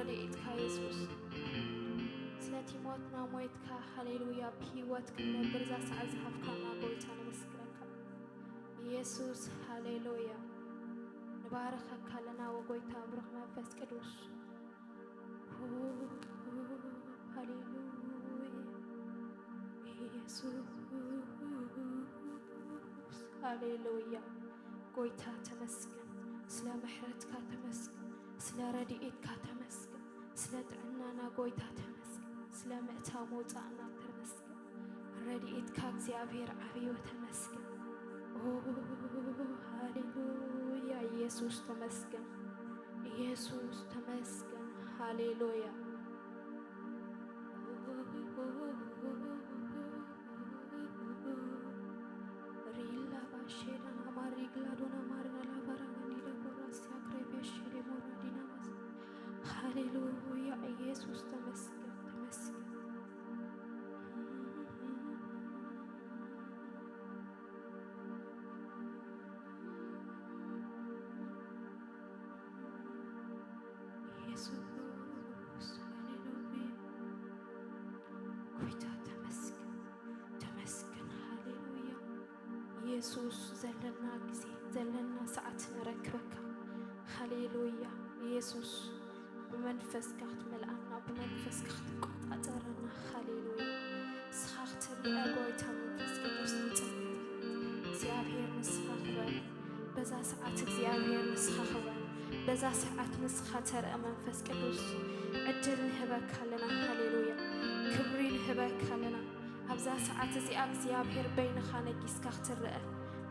ረድኤትካ የሱስ፣ ስለቲ ሞትና ሞይትካ፣ ሃሌሉያ፣ ብህይወት ክንነብር እዛ ሰዓት ዝሃብካና ጎይታ ነመስግነካ። የሱስ፣ ሃሌሉያ፣ ንባርኸካ ኣለና ወጎይታ ብሩኽ መንፈስ ቅዱስ። ሃሌሉያ፣ የሱስ፣ ሃሌሉያ። ጎይታ ተመስገን፣ ስለ ምሕረትካ ተመስገን፣ ስለ ረድኤትካ ተመስገን፣ ስለ ጥዕናና ጎይታ ተመስገን፣ ስለ ምእታው መውጻእና ተመስገን። ረድኤትካ እግዚኣብሔር ዓብዮ ተመስገን። ኦ ሃሌሉያ፣ ኢየሱስ ተመስገን፣ ኢየሱስ ተመስገን። ሃሌሉያ። ሪላ ባሼዳን አማሪ ግላዶን አማሪ ላባራ ገኒደ ቦራስ ያክሬቤሽ ዴሞራ ዲናማስ። ሃሌሉያ፣ ኢየሱስ ተመስገን፣ ተመስገን። ኢየሱስ፣ ሃሌሉያ። ጎይታ ተመስገን፣ ተመስገን፣ ሃሌሉያ። ኢየሱስ፣ ዘለና ግዜ፣ ዘለና ሰዓት ነረክበካ። ሃሌሉያ። ኢየሱስ፣ ብመንፈስካ ክትመልኣና፣ ብመንፈስካ ክትቆጻጸረና። ሃሌሉያ። ንስኻ ክትርአ ጎይታ መንፈስ ቅዱስ ንጽውዕ። እግዚኣብሔር ንስኻ ክበር። በዛ ሰዓት እግዚኣብሔር ንስኻ ክበር። በዛ ሰዓት ንስኻ ተርአ መንፈስ ቅዱስ። ዕድል ንህበካ ኣለና። ሃሌሉያ። ክብሪ ንህበካ ኣለና። ኣብዛ ሰዓት እዚኣ እግዚኣብሔር በይንኻ ነጊስካ ክትርአ።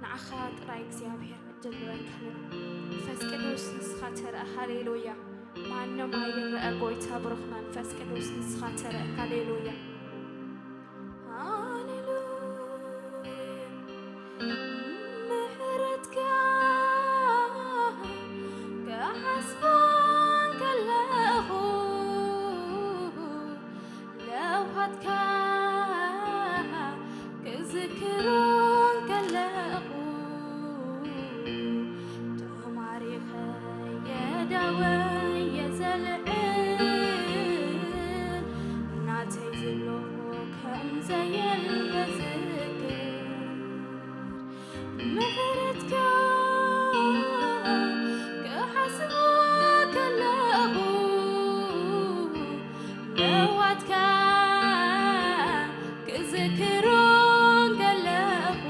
ንዓኻ ጥራይ እግዚኣብሔር ዕድል ንህበካ ኣለና። መንፈስ ቅዱስ ንስኻ ተርአ። ሃሌሉያ። ማንም ኣይረአ ጎይታ ብሩኽ መንፈስ ቅዱስ ንስኻ ተርአ። ሃሌሉያ። ሃሌሉያ። ምሕረትካ ክሓስቦ ከለኹ፣ ለውሃትካ ክዝክሮ ከለኹ፣ ተማሪኸ የዳወየ ዘልዕል፣ ናተይ ዝብሎ ከም ዘየለ ዝክር። ምሕረትካ ክሓስቦ ከለኹ፣ ለውሃትካ ክዝክሮ ከለኹ፣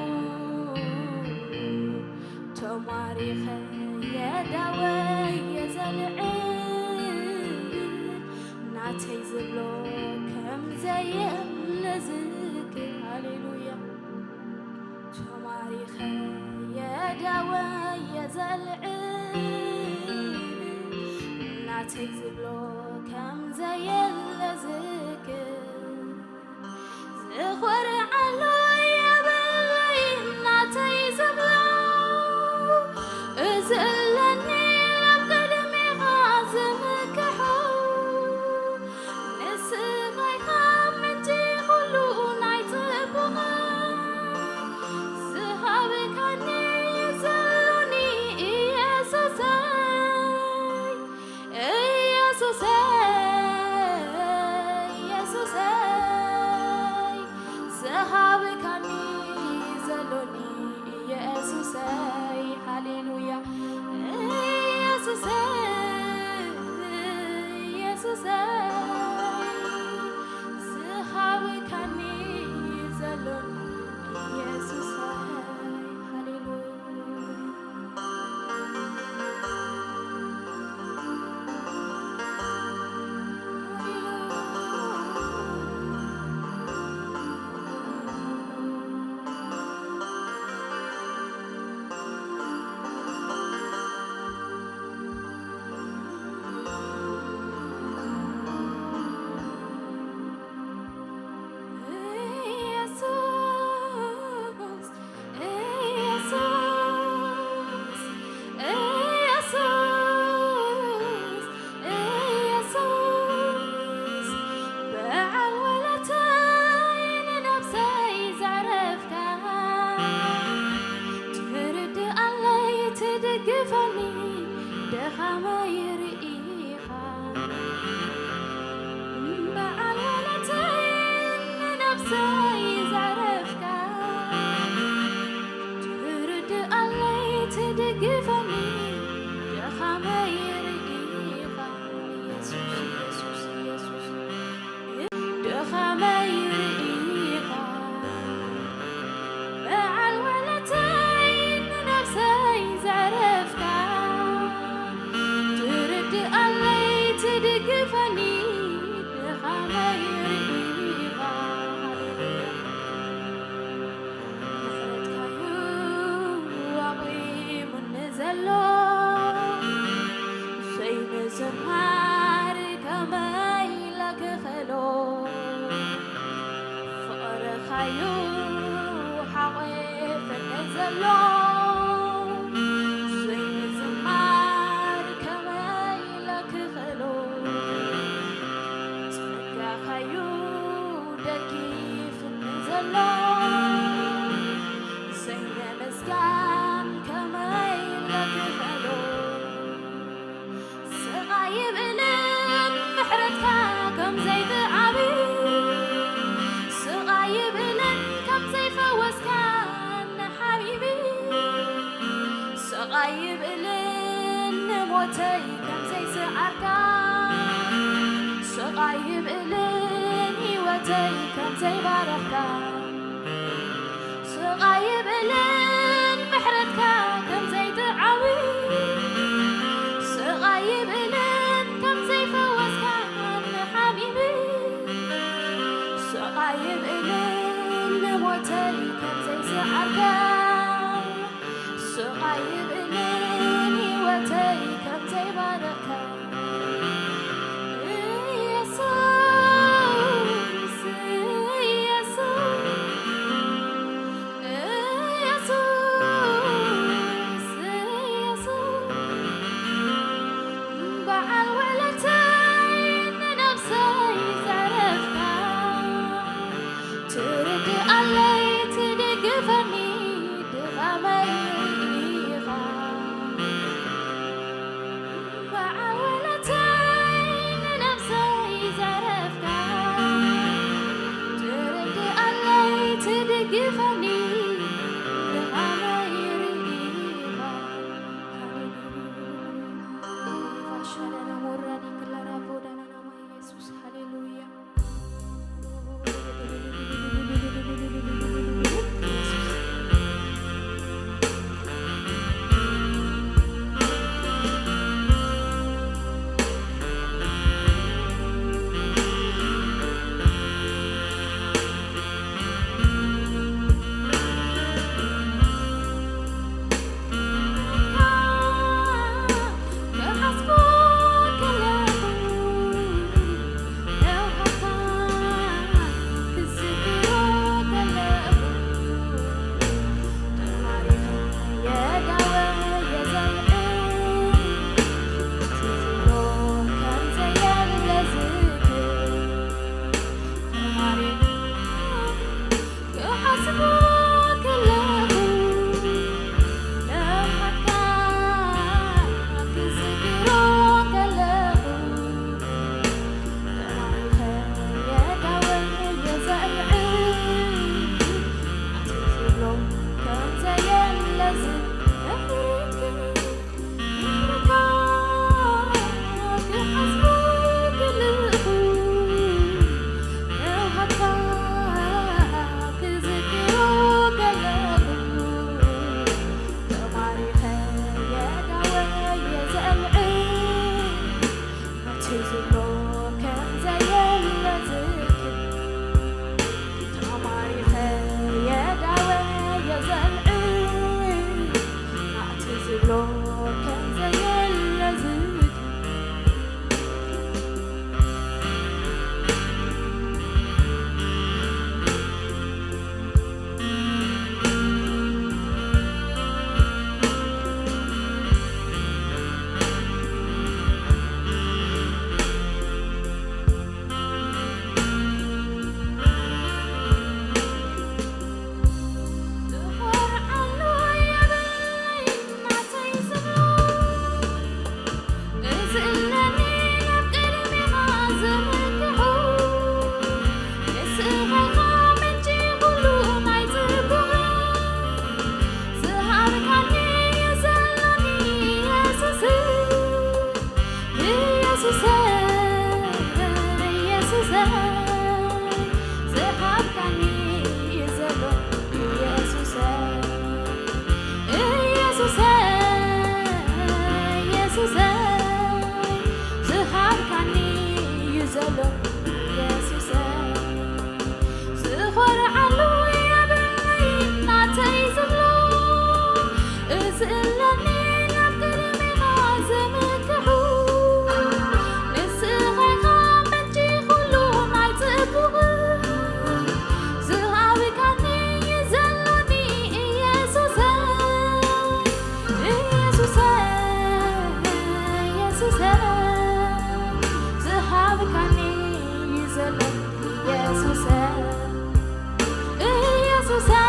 ተማሪኸ የዳወየ ዘልዕል፣ ናተይ ዝብሎ ከም ዘየለ ዝክር። ሃሌሉያ። ተማሪኸ የዳወየ ዘልዕል፣ ናተይ ዝብሎ ከም ዘየለ ዝክር። ዝኾርዓሉ የብለይ ናተይ ዝብሎ፣ እዚ ኣለኒ ኣብ ቅድሜኻ ዝምክሖ። ንስኻ ኢኻ ምንጪ ኩሉ ናይ ጽቡቕ፣ ዝሃብካኒ ዘሎኒ ኢየሱሰይ፣ ኢየሱሰይ። ከመይ ርኢኻ በዓል ወለተይ ንነብሰይ ዘዕረፍካ፣ ትርድኣለይ ትድግፈኒ ብኸመይ ርኢኻ። ምሕረትካዩ ኣቑሙኒ ዘሎ፣ ዘይምዝማር ከመይ ኢለ ክኽእሎ። ፍቕርኻዩ ሓቑፍኒ ዘሎ፣ ዘይምዝማር ከመይ ኢለ ክኽእሎ። ጸጋኻዩ ደጊፍኒ ዘሎ፣ ዘይምምስጋን ከመይ ኢለ ክኽእሎ። ስቕ ኣይብልን ምሕረትካ ከም ዘይትዓቢ፣ ስቕ ኣይብልን ከም ዘይፈወስካኒ ሓቢቢ። ስቕ ኣይብልን ንሞተይ ከም ዘይሰዓርካ፣ ስቕ ኣይብልን ህይወተይ ከም ዘይባረኽካ። ስቕ ኣይብልን ምሕረትካ ከም ዘይትዓቢ፣ ስቕ ኣይብልን ከም ዘይፈወስካኒ ሓቢቢ። ስቕ ኣይብልን ንሞተይ ከም ዘይሰዓርካ፣ ስቕ ኣይብልን ህይወተይ ከም ዘይባረኽካ። ኢየሱስ፣ ኢየሱስ፣ ኢየሱስ። ኢየሱሰይ፣ ዝኾርዓሉ የብለይ ናተይ ዝብሎ፣ እዚ እለኒ ናብ ቅድሜኻ ዝምክሑ፣ ንስኻ ኢኻ ምንጪ ኩሉ ናይ ጽቡቕ፣ ዝሃብካኒ ዘሎኒ ኢየሱሰይ፣ ኢየሱሰይ፣ ኢየሱሰይ፣ ዝሃብካኒ ዘሎኒ ኢየሱሰይ፣ ኢየሱሰይ፣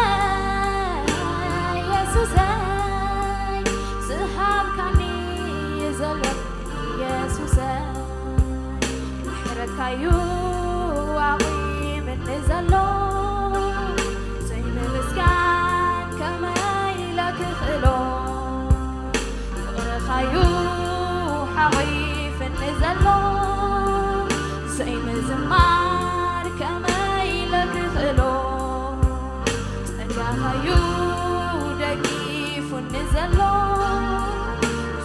ኢየሱሰይ፣ ዝሃብካኒ ዘሎኒ ኢየሱሰይ፣ ምሕረትካዩ ኣቑምኒ ዘሎ፣ ዘይምምስጋን ከመይ ኢለ ክኽእሎ? ፍቕርኻዩ ሓቒፍኒ ዘሎ፣ ዘይምዝማር ከመይ ኢለ ክኽእሎ? ጸጋኻዩ ደጊፉኒ ዘሎ፣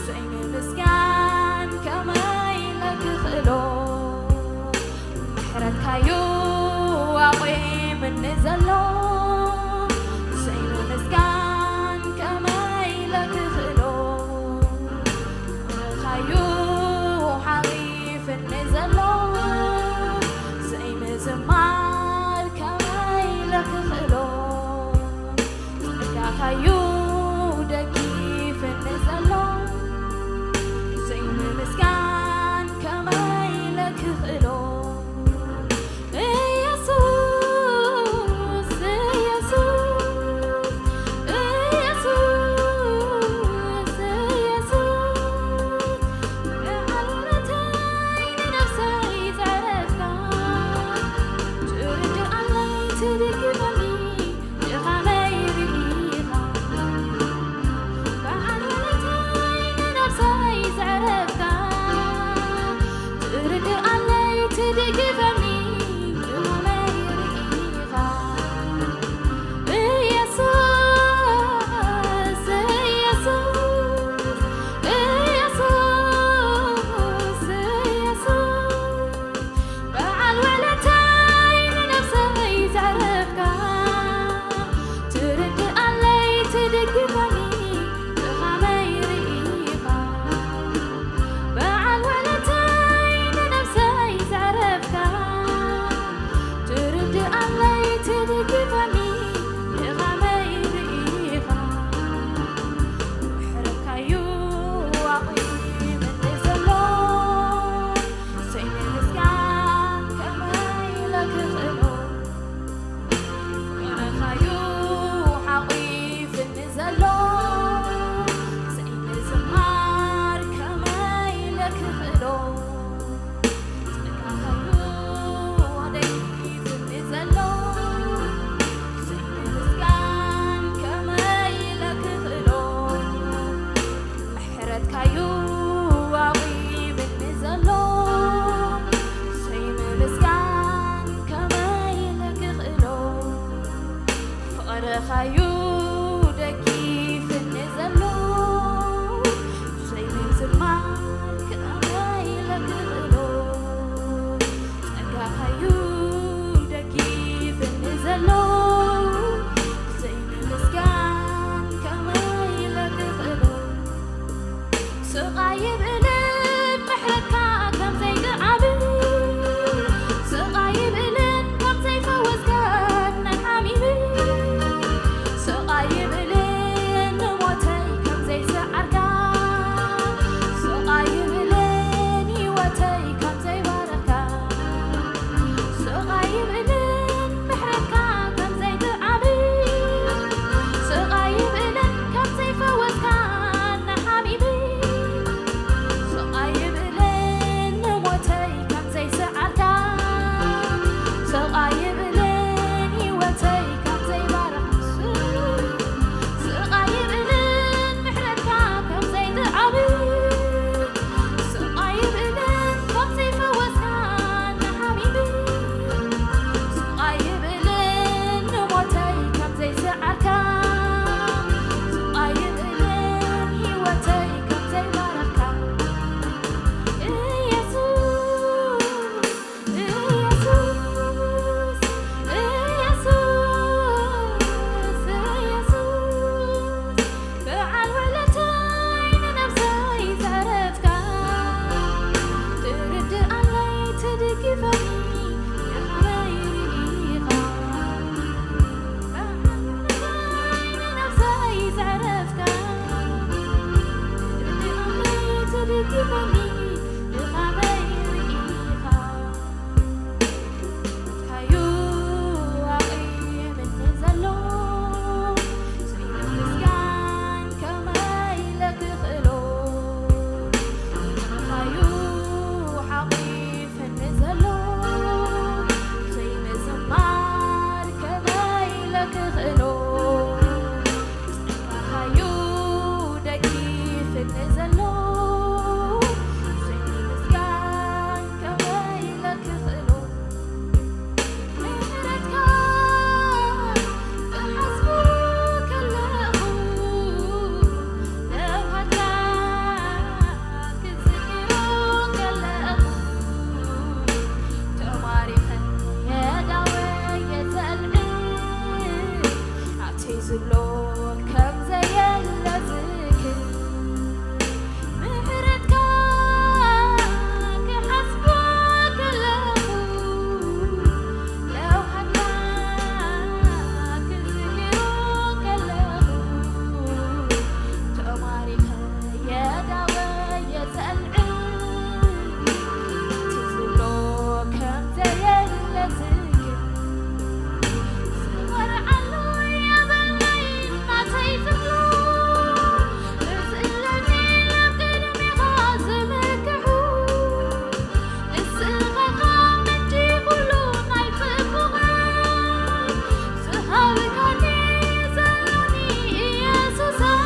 ዘይምምስጋን ከመይ ኢለ ክኽእሎ? ምሕረትካዩ ኣቑምኒ ዘሎ፣ ዘይምምስጋን ከመይ ኢለ ክኽእሎ? ፍቕርኻዩ ሓቒፍኒ ዘሎ፣ ዘይምዝማር ከመይ ኢለ ክኽእሎ? ጸጋኻዩ ደጊፍኒ ዘሎ፣ ዘይምምስጋን ከመይ ኢለ ክኽእሎ? ኢየሱስ፣ ኢየሱስ፣ ኢየሱስ፣ ኢየሱስ፣ በዓል ውለታይ ንነፍሰይ ዘዕረፍካ፣ ትርድኣለይ ትድግፈኒ፣ ድኻመይ ርኢኻ፣ በዓል ውለታይ ንነብሰይ ዘዕረፍካ፣ ትርድኣለይ ትድግፈኒ፣ ድኻመይ ርኢኻ። ኢየሱስ፣ ኢየሱስ፣ ኢየሱስ፣ ኢየሱስ፣ በዓል ውለታይ ንነብሰይ ዘዕረፍካ፣ ትርድኣለይ ትድግፈኒ፣ ድኻመይ ርኢኻ። በዓል ውለታይ ንነብሰይ ዘዕረፍካ፣ ትርድኣለይ ትድግፈኒ፣ ድኻመይ ርኢኻ። ምሕረትካዩ ኣቑምኒ ዘሎ፣ ዘይምምስጋን ከመይ ኢለ ክኽእሎ? ፍቕርኻዩ ሓቑፍኒ ዘሎ፣ ዘይምዝማር ከመይ ኢለ ክኽእሎ? ጸጋኻዩ ደጊፍኒ ዘሎ፣ ዘይምምስጋን ከመይ ኢለ ክኽእሎ? ምሕረትካዩ ኣቑምኒ ዘሎ፣ ዘይምምስጋን ከመይ ኢለ ክኽእሎ? ፍቕርኻዩ ደጊፍኒ ዘሎ፣ ዘይምዝማር ከመይ ኢለ ክኽእሎ? ጸጋኻዩ ደጊፍኒ ዘሎ፣ ዘይምምስጋን ከመይ ኢለ ክኽእሎ? ስቓይ ይብልን ምሕረትካ ከም ዘይንዓብ፣ ስቓይ ይብልን ከም ዘይፈወስካኒ ሓሚም፣ ዝብሎ ከም ዘየለ ዝክር፣ ምሕረትካ ክሓስቦ ከለኹ፣ ለውሃትካ ክዝክሮ ከለኹ፣ ተማሪኸ የዳወ የጸልዕን ትዝሎ ከም ዘየለ ዝክር፣ ዝኸርዓሉ የበለይ ናተይ ዝብሎ፣ ዝእለኒ ናብ ቅድሜኻ ዝምክሑ፣ ንስኻ ኢኻ ምንጪ ኩሉ ናይ ጽቡቓት፣ ዝሃብካኒ ዘሎኒ ኢየሱሰይ።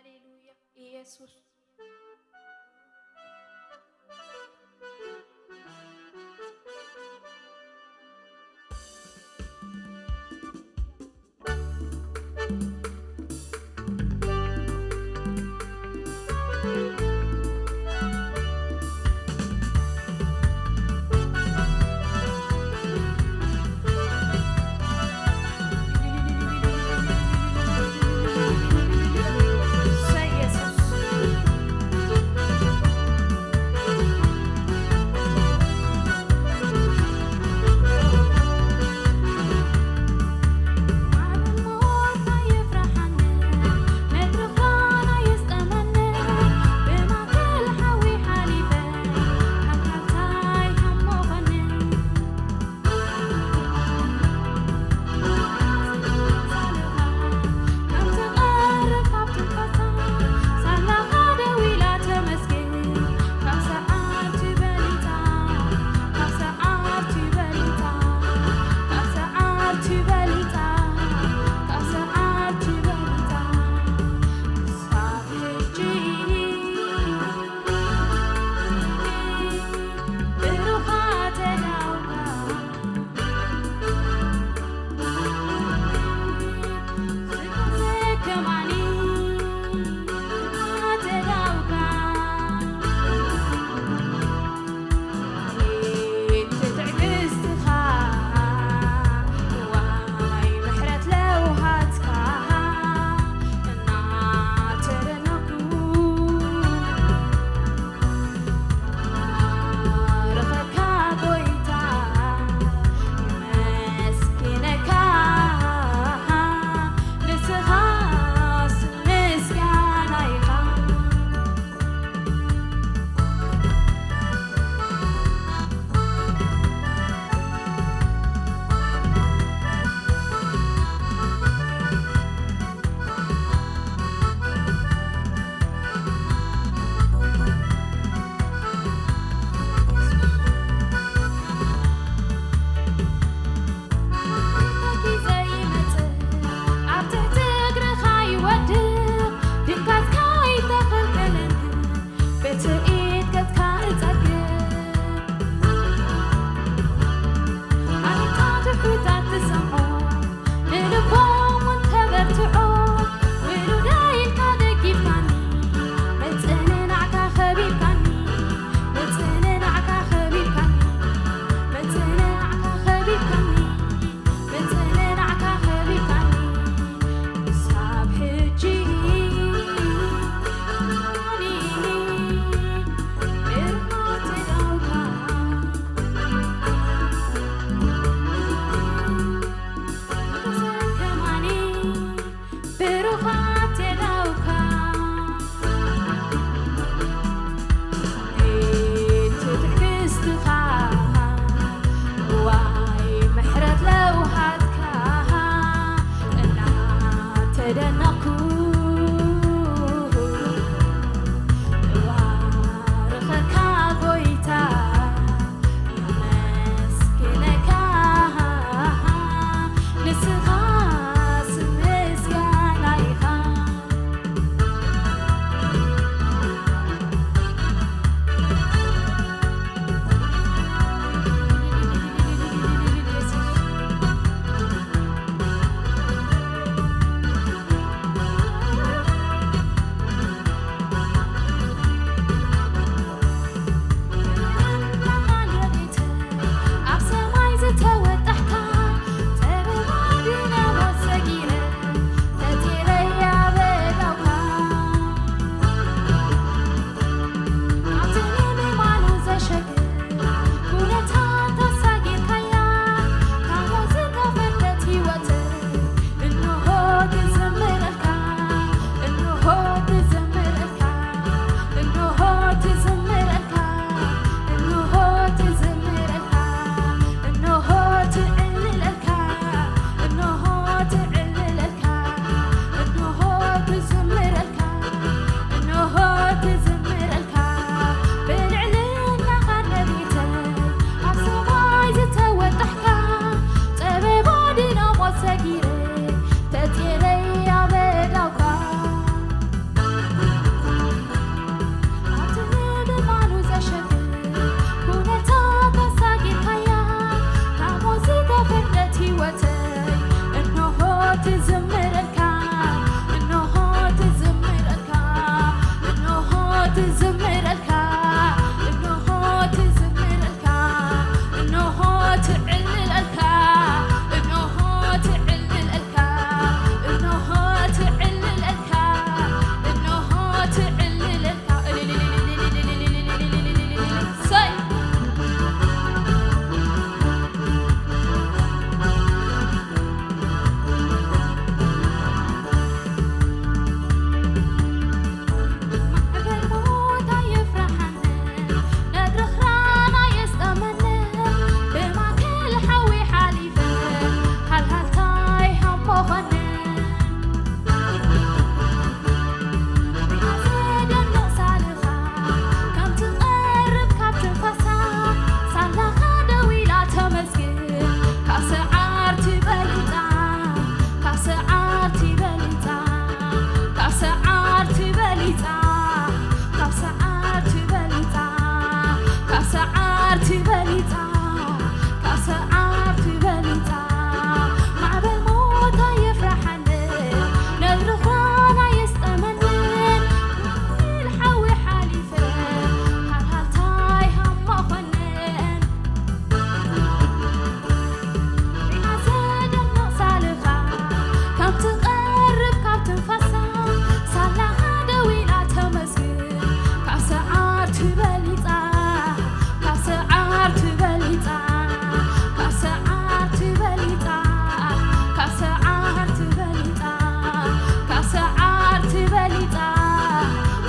ሃሌሉያ ኢየሱስ።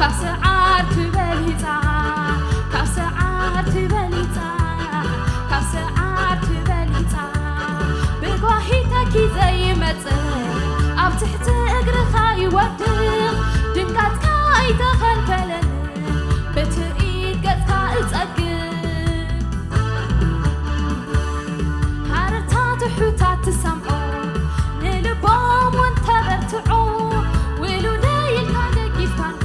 ካብ ሰዓር ትበሊጻ፣ ካብ ሰዓር ትበሊጻ፣ ካብ ሰዓር ትበሊጻ፣ ብጓሂታኪ ዘይመጽእ፣ ኣብ ትሕቲ እግርኻ ይወድቕ፣ ድንጋጽካ ኣይተኸልከለኒ፣ ብትርኢት ገጽካ እጸግብ። ሃረርታ ትሑታት ትሰምዖ፣ ንልቦም እውን ተበርትዖ፣ ውሉደይ ኢልካ ደጊፍካኒ፣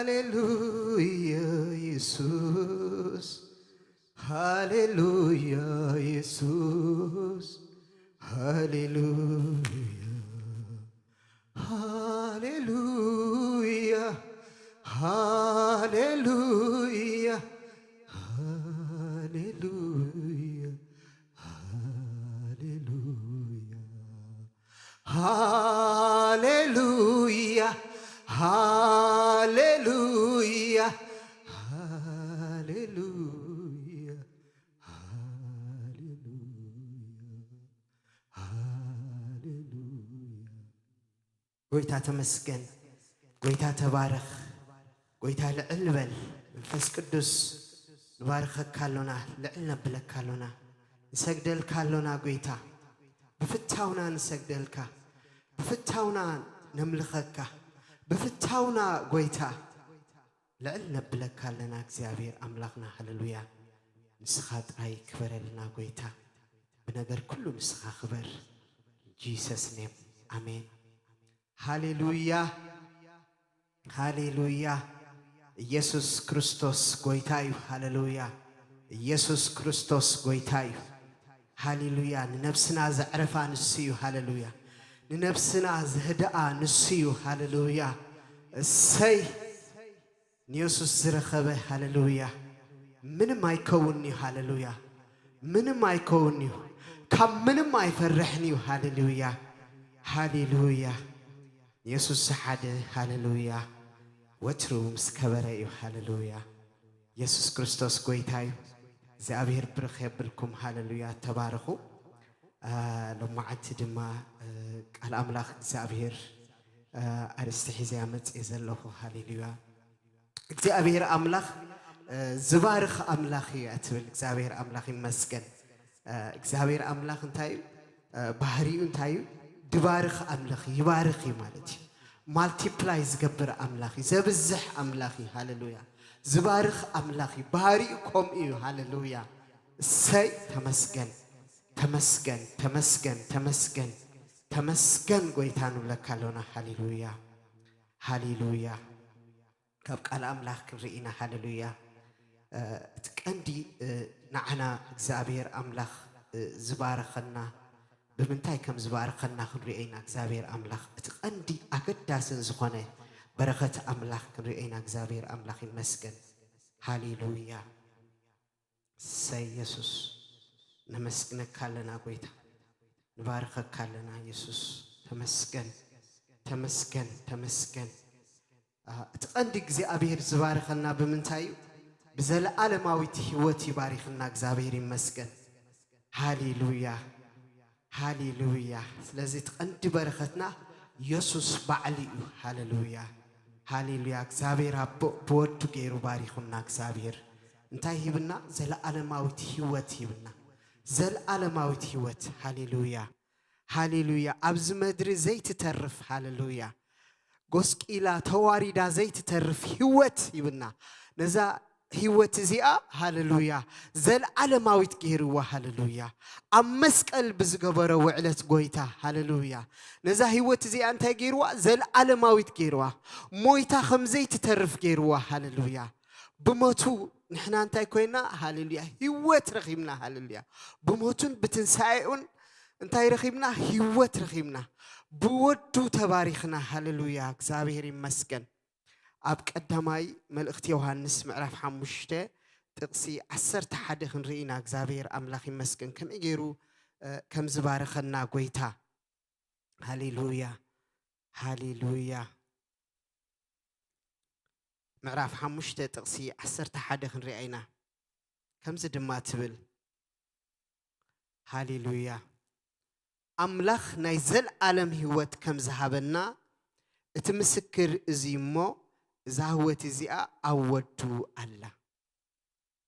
ሃሌሉያ ኢየሱስ፣ ሃሌሉያ ኢየሱስ፣ ሃሌሉያ፣ ሃሌሉያ፣ ሃሌሉያ፣ ሃሌሉያ። ሃሌሉያ፣ ሃሌሉያ፣ ሃሌሉያ፣ ሃሌሉያ፣ ሃሌሉያ። ጎይታ ተመስገን፣ ጎይታ ተባረኽ፣ ጎይታ ልዕል በል። መንፈስ ቅዱስ ንባርኸካ ኣሎና፣ ልዕል ነብለካ ኣሎና፣ ንሰግደልካ ኣሎና ጎይታ። ብፍታውና ንሰግደልካ፣ ብፍታውና ነምልኸካ፣ ብፍታውና ጎይታ ልዕል ነብለካ ኣለና እግዚኣብሔር ኣምላኽና። ሃሌሉያ። ንስኻ ጥራይ ክበረልና ጎይታ፣ ብነገር ኩሉ ንስኻ ክበር። ጂሰስ ኔም፣ ኣሜን። ሃሌሉያ፣ ሃሌሉያ። ኢየሱስ ክርስቶስ ጎይታ እዩ። ሃሌሉያ። ኢየሱስ ክርስቶስ ጎይታ እዩ። ሃሌሉያ። ንነብስና ዘዕረፋ ንሱ እዩ። ሃሌሉያ። ንነብስና ዘህድኣ ንሱ እዩ። ሃሌሉያ። እሰይ። ንየሱስ ዝረኸበ፣ ሃሌሉያ፣ ምንም ኣይከውን እዩ። ሃሌሉያ። ምንም ኣይከውን እዩ። ካብ ምንም ኣይፈርሕን እዩ። ሃሌሉያ። ሃሌሉያ። የሱስ ሓደ፣ ሃሌሉያ፣ ወትሩ ምስ ከበረ እዩ። ሃሌሉያ። የሱስ ክርስቶስ ጎይታ እዩ። እግዚኣብሔር ብርኽ የብልኩም። ሃሌሉያ። ተባረኹ። አ፣ ሎማዓንቲ ድማ፣ እ፣ ቃል ኣምላኽ እግዚኣብሔር፣ እ፣ ኣርእስቲ ሒዘ እያ መጽየ ዘለኹ። ሃሌሉያ። እግዚኣብሔር ኣምላኽ፣ እ፣ ዝባርኽ ኣምላኽ እዩ እያ ትብል። እግዚኣብሔር ኣምላኽ ይመስገን። እ፣ እግዚኣብሔር ኣምላኽ እንታይ እዩ? እ፣ ባህሪኡ እንታይ እዩ? ድባርኽ ኣምላኽ እዩ። ይባርኽ እዩ ማለት እዩ። ማልቲፕላይ ዝገብር ኣምላኽ እዩ። ዘብዝሕ ኣምላኽ እዩ። ሃሌሉያ። ዝባርኽ ኣምላኽ እዩ። ባህሪኡ ከምኡ እዩ። ሃሌሉያ። እሰይ፣ ተመስገን፣ ተመስገን፣ ተመስገን፣ ተመስገን፣ ተመስገን ጎይታ ንብለካ ኣሎና። ሃሌሉያ፣ ሃሌሉያ። ካብ ቃል ኣምላኽ ክንርኢ ኢና። ሃሌሉያ። እ፣ እቲ ቀንዲ፣ እ፣ ንዓና እግዚኣብሔር ኣምላኽ፣ እ፣ ዝባረኸና፣ ብምንታይ ከም ዝባረኸና ክንርኢ ኢና። እግዚኣብሔር ኣምላኽ፣ እቲ ቀንዲ ኣገዳስን ዝኾነ በረኸት ኣምላኽ ክንርኢ ኢና። እግዚኣብሔር ኣምላኽ ይመስገን። ሃሌሉያ። እሰይ የሱስ፣ ነመስግነካ ኣለና ጎይታ፣ ንባርኸካ ኣለና የሱስ። ተመስገን፣ ተመስገን፣ ተመስገን። አ፣ እቲ ቀንዲ እግዚኣብሔር ዝባርኸና ብምንታይ እዩ? ብዘለኣለማዊት ህይወት ይባሪኽና። እግዚኣብሔር ይመስገን። ሃሌሉያ፣ ሃሌሉያ። ስለዚ እቲ ቀንዲ በረኸትና የሱስ ባዕሉ እዩ። ሃሌሉያ፣ ሃሌሉያ። እግዚኣብሔር ኣቦ ብወዱ ገይሩ ባሪኹና። እግዚኣብሔር እንታይ ሂብና? ዘለኣለማዊት ህይወት ሂብና። ዘለኣለማዊት ህይወት። ሃሌሉያ፣ ሃሌሉያ። ኣብዚ ምድሪ ዘይትተርፍ፣ ሃሌሉያ፣ ጎስቂላ ተዋሪዳ ዘይትተርፍ ህይወት ሂብና። ነዛ ህይወት እዚኣ፣ ሃሌሉያ፣ ዘለዓለማዊት ገይርዋ። ሃሌሉያ። ኣብ መስቀል ብዝገበሮ ውዕለት ጎይታ፣ ሃሌሉያ፣ ነዛ ህይወት እዚኣ እንታይ ገይርዋ? ዘለዓለማዊት ገይርዋ። ሞይታ ከም ዘይትተርፍ ገይርዋ። ሃሌሉያ። ብሞቱ ንሕና እንታይ ኮይና? ሃሌሉያ፣ ህይወት ረኺብና። ሃሌሉያ። ብሞቱን ብትንሳኤኡን እንታይ ረኺብና? ህይወት ረኺብና። ብወዱ ተባሪኽና። ሃሌሉያ፣ እግዚኣብሔር ይመስገን። ኣብ ቀዳማይ መልእኽቲ ዮሃንስ ምዕራፍ ሓሙሽተ ጥቕሲ ዓሰርተ ሓደ ክንርኢ ኢና። እግዚኣብሔር ኣምላኽ ይመስገን፣ ከመይ ገይሩ፣ እ፣ ከም ዝባረኸና ጎይታ። ሃሌሉያ፣ ሃሌሉያ። ምዕራፍ ሓሙሽተ ጥቕሲ ዓሰርተ ሓደ ክንሪኣ ኢና። ከምዚ ድማ ትብል፣ ሃሌሉያ። ኣምላኽ ናይ ዘልኣለም ህይወት ከም ዝሃበና እቲ ምስክር እዚ እሞ፣ እዛ ህይወት እዚኣ ኣብ ወዱ ኣላ።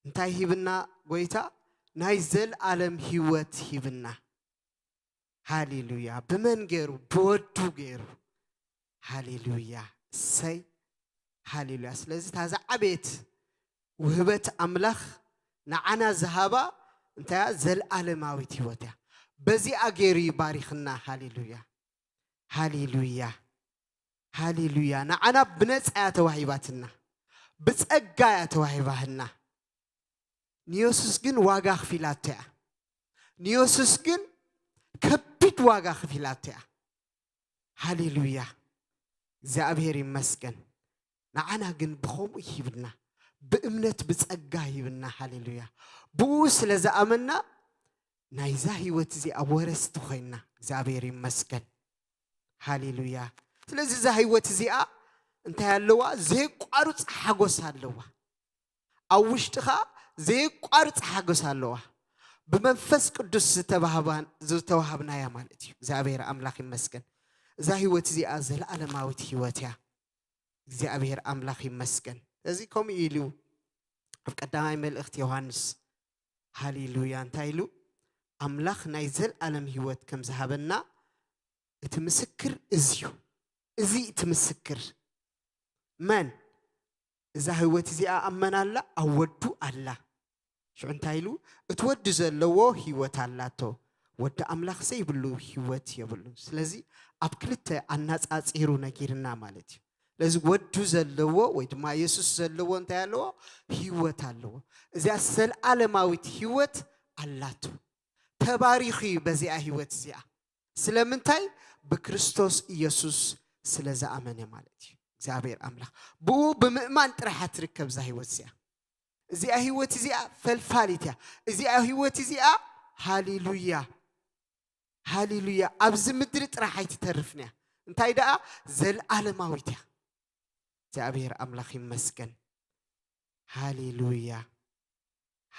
እንታይ ሂብና ጎይታ? ናይ ዘልኣለም ህይወት ሂብና። ሃሌሉያ። ብመን ገይሩ? ብወዱ ገይሩ። ሃሌሉያ። እሰይ። ሃሌሉያ። ስለዚ እታ ዝዓበየት ውህበት ኣምላኽ ንዓና ዝሃባ እንታይ እያ? ዘልኣለማዊት ህይወት እያ። በዚኣ ገይሩ ይባሪኽና። ሃሌሉያ፣ ሃሌሉያ፣ ሃሌሉያ። ንዓና ብነጻ እያ ብጸጋ እያ ተዋሂባህና። ንየሱስ ግን ዋጋ ክፊላቶ እያ። ንየሱስ ግን ከቢድ ዋጋ ክፊላቶ እያ። ሃሌሉያ፣ እግዚኣብሔር ይመስገን። ንዓና ግን ብኸምኡ ይሂብና፣ ብእምነት ብጸጋ ይሂብና። ሃሌሉያ። ብኡ ስለ ዝኣመና ናይዛ ህይወት እዚኣ ወረስቲ ኮይና፣ እግዚኣብሔር ይመስገን። ሃሌሉያ። ስለዚ እዛ ህይወት እዚኣ እንታይ ኣለዋ? ዘየቋርጽ ሓጎስ ኣለዋ። ኣብ ውሽጥኻ ዘየቋርጽ ሓጎስ ኣለዋ። ብመንፈስ ቅዱስ ዝተባህባን ዝተዋሃብናያ ማለት እዩ። እግዚኣብሔር ኣምላኽ ይመስገን። እዛ ህይወት እዚኣ ዘለኣለማዊት ህይወት እያ። እግዚኣብሔር ኣምላኽ ይመስገን። ስለዚ ከምኡ ኢሉ ኣብ ቀዳማይ መልእኽቲ ዮሃንስ፣ ሃሌሉያ፣ እንታይ ኢሉ? ኣምላኽ ናይ ዘለኣለም ህይወት ከም ዝሃበና እቲ ምስክር እዚ እዩ። እዚ እቲ ምስክር። መን? እዛ ህይወት እዚኣ ኣብ መን ኣላ? ኣብ ወዱ ኣላ። ሽዑ እንታይ ኢሉ? እቲ ወዲ ዘለዎ ህይወት ኣላቶ፣ ወዲ ኣምላኽ ዘይብሉ ህይወት የብሉን። ስለዚ ኣብ ክልተ ኣነጻጺሩ ነጊርና ማለት እዩ። ስለዚ ወዱ ዘለዎ ወይ ድማ የሱስ ዘለዎ እንታይ ኣለዎ? ህይወት ኣለዎ። እዚኣ ዘለኣለማዊት ህይወት ኣላቶ። ተባሪኹ እዩ በዚኣ ህይወት እዚኣ። ስለምንታይ? ብክርስቶስ ኢየሱስ ስለ ዝኣመነ ማለት እዩ። እግዚኣብሔር ኣምላኽ ብኡ ብምእማን ጥራሕ እያ ትርከብ እዛ ህይወት እዚኣ። እዚኣ ህይወት እዚኣ ፈልፋሊት እያ። እዚኣ ህይወት እዚኣ፣ ሃሌሉያ፣ ሃሌሉያ፣ ኣብዚ ምድሪ ጥራሕ ኣይትተርፍን እያ። እንታይ ደኣ? ዘልኣለማዊት እያ። እግዚኣብሔር ኣምላኽ ይመስገን። ሃሌሉያ፣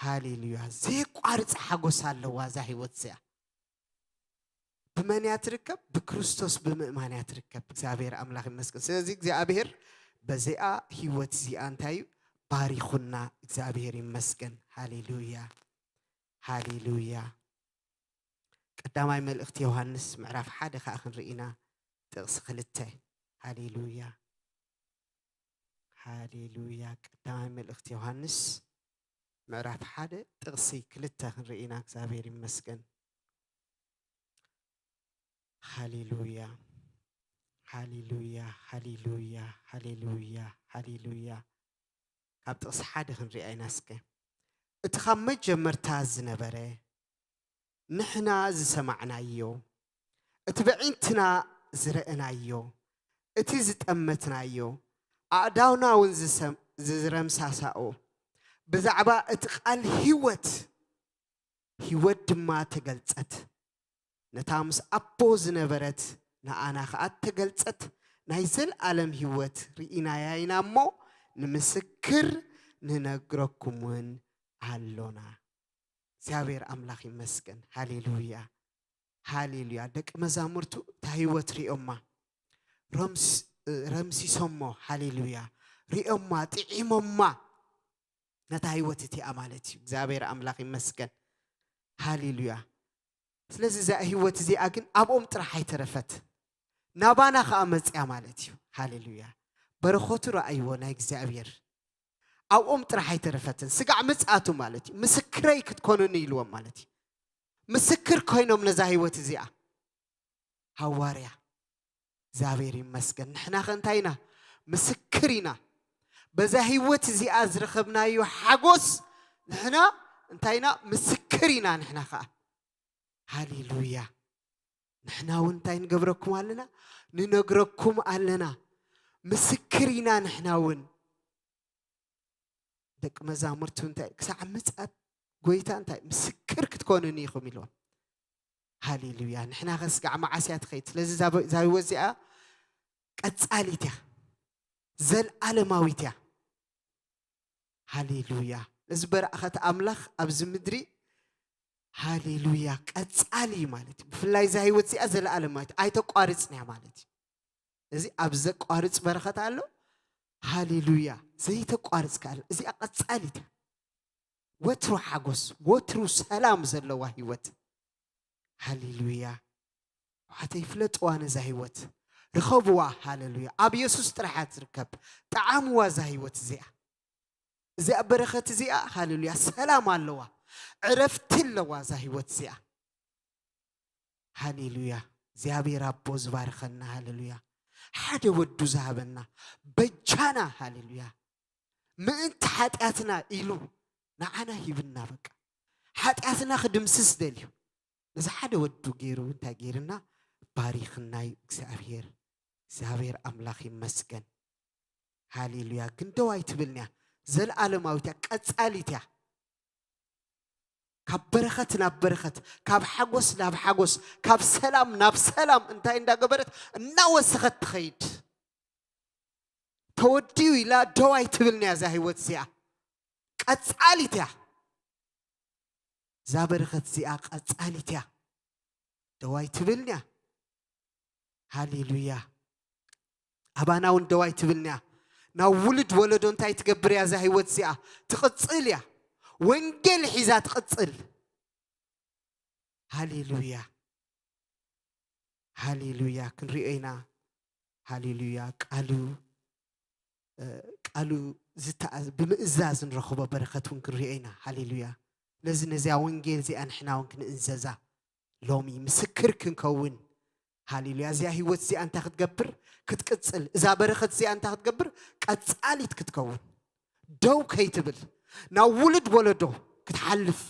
ሃሌሉያ። ዘየቋርጽ ሓጎስ ኣለዋ እዛ ህይወት እዚኣ። ብመን እያ ትርከብ? ብክርስቶስ ብምእማን እያ ትርከብ። እግዚኣብሔር ኣምላኽ ይመስገን። ስለዚ እግዚኣብሔር በዚኣ ህይወት እዚኣ እንታይ እዩ? ባሪኹና። እግዚኣብሔር ይመስገን። ሃሌሉያ፣ ሃሌሉያ። ቀዳማይ መልእኽቲ ዮሃንስ ምዕራፍ ሓደ ኸኣ ክንርኢ ኢና፣ ጥቕሲ ክልተ። ሃሌሉያ፣ ሃሌሉያ። ቀዳማይ መልእኽቲ ዮሃንስ ምዕራፍ ሓደ ጥቕሲ ክልተ ክንርኢ ኢና። እግዚኣብሔር ይመስገን። ሃሌሉያ፣ ሃሌሉያ፣ ሃሌሉያ፣ ሃሌሉያ፣ ሃሌሉያ። ካብ ጥቕሲ ሓደ ክንሪኣ ኢና እስከ። እቲ ካብ መጀመርታ ዝነበረ፣ ንሕና ዝሰማዕናዮ፣ እቲ ብዒንትና ዝረእናዮ፣ እቲ ዝጠመትናዮ፣ ኣእዳውና እውን ዝሰም-፣ ዝረምሳሳኦ፣ ብዛዕባ እቲ ቃል ህይወት፣ ህይወት ድማ ተገልጸት። ነታ ምስ ኣቦ ዝነበረት ንኣና ኸኣ ተገልጸት። ናይ ዘልኣለም ህይወት ርኢናያ ኢና እሞ፣ ንምስክር ንነግረኩም እውን ኣሎና። እግዚኣብሔር ኣምላኽ ይመስገን። ሃሌሉያ፣ ሃሌሉያ። ደቂ መዛሙርቱ እታ ህይወት ሪኦማ፣ ረምስ-፣ ረምሲሶሞ። ሃሌሉያ። ሪኦማ፣ ጥዒሞማ። ነታ ህይወት እቲኣ ማለት እዩ። እግዚኣብሔር ኣምላኽ ይመስገን። ሃሌሉያ። ስለዚ እዛ ህይወት እዚኣ ግን ኣብኦም ጥራሕ ኣይተረፈት፣ ናባና ኸኣ መጽያ ማለት እዩ። ሃሌሉያ። በረኸቱ ረኣይዎ ናይ እግዚኣብሔር። ኣብኦም ጥራሕ ኣይተረፈትን። ስጋዕ ምጽኣቱ ማለት እዩ። ምስክረይ ክትኮኑኒ ኢልዎም ማለት እዩ። ምስክር ኮይኖም ነዛ ህይወት እዚኣ። ሃዋርያ። እግዚኣብሔር ይመስገን። ንሕና ኸ እንታይ ኢና? ምስክር ኢና። በዛ ህይወት እዚኣ ዝረኸብናዮ ሓጎስ ንሕና እንታይ ኢና? ምስክር ኢና ንሕና ኸኣ። ሃሌሉያ። ንሕና እውን እንታይ ንገብረኩም ኣለና? ንነግረኩም ኣለና። ምስክር ኢና ንሕና እውን። ደቂ መዛሙርቱ እንታይ ክሳዕ ምጽኣት ጎይታ እንታይ ምስክር ክትኮኑኒ ኢኹም ኢልዎም። ሃሌሉያ። ንሕና ከ ስጋዕ መዓስ እያ ትኸይድ? ስለዚ እዛ በ-፣ እዛ ህይወት እዚኣ ቀጻሊት እያ፣ ዘልኣለማዊት እያ። ሃሌሉያ። እዚ በረኸት ኣምላኽ ኣብዚ ምድሪ፣ ሃሌሉያ፣ ቀጻሊ ማለት እዩ። ብፍላይ እዛ ህይወት እዚኣ ዘለኣለማዊት ኣይተቋርጽን እያ ማለት እዩ። እዚ ኣብ ዘቋርጽ በረኸት ኣሎ። ሃሌሉያ። ዘይተቋርጽ ከኣ ኣሎ። እዚኣ ቀጻሊት እያ። ወትሩ ሓጎስ፣ ወትሩ ሰላም ዘለዋ ህይወት። ሃሌሉያ። ኣሕዋተይ፣ ፍለጥዋ ነዛ ህይወት። ርኸብዋ፣ ሃሌሉያ። ኣብ የሱስ ጥራሕ እያ ትርከብ። ጠዓምዋ እዛ ህይወት እዚኣ። እዚኣ በረኸት እዚኣ፣ ሃሌሉያ፣ ሰላም ኣለዋ። ዕረፍቲ ኣለዋ እዛ ህይወት እዚኣ። ሃሌሉያ። እግዚኣብሔር ኣቦ ዝባርኸና፣ ሃሌሉያ። ሓደ ወዱ ዝሃበና፣ በጃና፣ ሃሌሉያ። ምእንቲ ሓጢኣትና ኢሉ ንዓና ሂብና። በቃ ሓጢኣትና ክድምስስ ደልዩ ነዚ ሓደ ወዱ ገይሩ እንታይ ገይርና? ባሪኽናዩ። እግዚኣብሔር እግዚኣብሔር ኣምላኽ ይመስገን። ሃሌሉያ። ግን ደው ኣይትብልን እያ። ዘለኣለማዊት እያ፣ ቀጻሊት እያ። ካብ በረኸት ናብ በረኸት፣ ካብ ሓጎስ ናብ ሓጎስ፣ ካብ ሰላም ናብ ሰላም እንታይ እንዳገበረት እናወሰኸት ትኸይድ። ተወዲኡ ኢላ ደው ኣይትብልን እያ እዛ ህይወት እዚኣ። ቀጻሊት እያ። እዛ በረኸት እዚኣ ቀጻሊት እያ። ደው ኣይትብልን እያ። ሃሌሉያ። ኣባና እውን ደው ኣይትብልን እያ። ናብ ውሉድ ወለዶ እንታይ ትገብር እያ እዛ ህይወት እዚኣ? ትቕጽል እያ። ወንጌል ሒዛ ትቕጽል። ሃሌሉያ። ሃሌሉያ። ክንሪኦ ኢና። ሃሌሉያ። ቃሉ፣ እ፣ ቃሉ ዝተኣ-፣ ብምእዛዝ ንረኽቦ በረኸት እውን ክንሪኦ ኢና። ሃሌሉያ። ስለዚ ነዚኣ ወንጌል እዚኣ ንሕና እውን ክንእዘዛ ሎሚ ምስክር ክንከውን። ሃሌሉያ። እዚኣ ህይወት እዚኣ እንታይ ክትገብር? ክትቅጽል። እዛ በረኸት እዚኣ እንታይ ክትገብር? ቀጻሊት ክትከውን። ደው ከይትብል። ናብ ውሉድ ወለዶ ክትሓልፍ።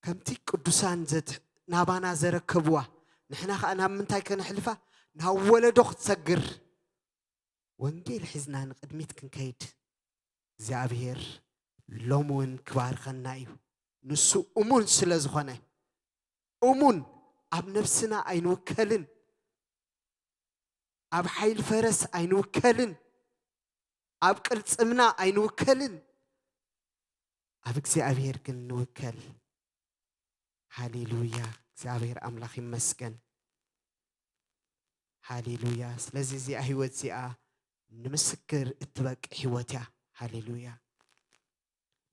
ከምቲ ቅዱሳን ዘት-፣ ናባና ዘረከብዋ፣ ንሕና ኸኣ ናብ ምንታይ ከነሕልፋ? ናብ ወለዶ ክትሰግር። ወንጌል ሒዝና ንቕድሚት ክንከይድ እግዚኣብሔር ሎሚ እውን ክባርኸና እዩ። ንሱ እሙን ስለ ዝኾነ፣ እሙን፣ ኣብ ነፍስና ኣይንውከልን፣ ኣብ ሓይሊ ፈረስ ኣይንውከልን፣ ኣብ ቅልጽምና ኣይንውከልን፣ ኣብ እግዚኣብሔር ግን ንውከል። ሃሌሉያ። እግዚኣብሔር ኣምላኽ ይመስገን። ሃሌሉያ። ስለዚ እዚኣ ህይወት እዚኣ ንምስክር እትበቅዕ ህይወት እያ። ሃሌሉያ።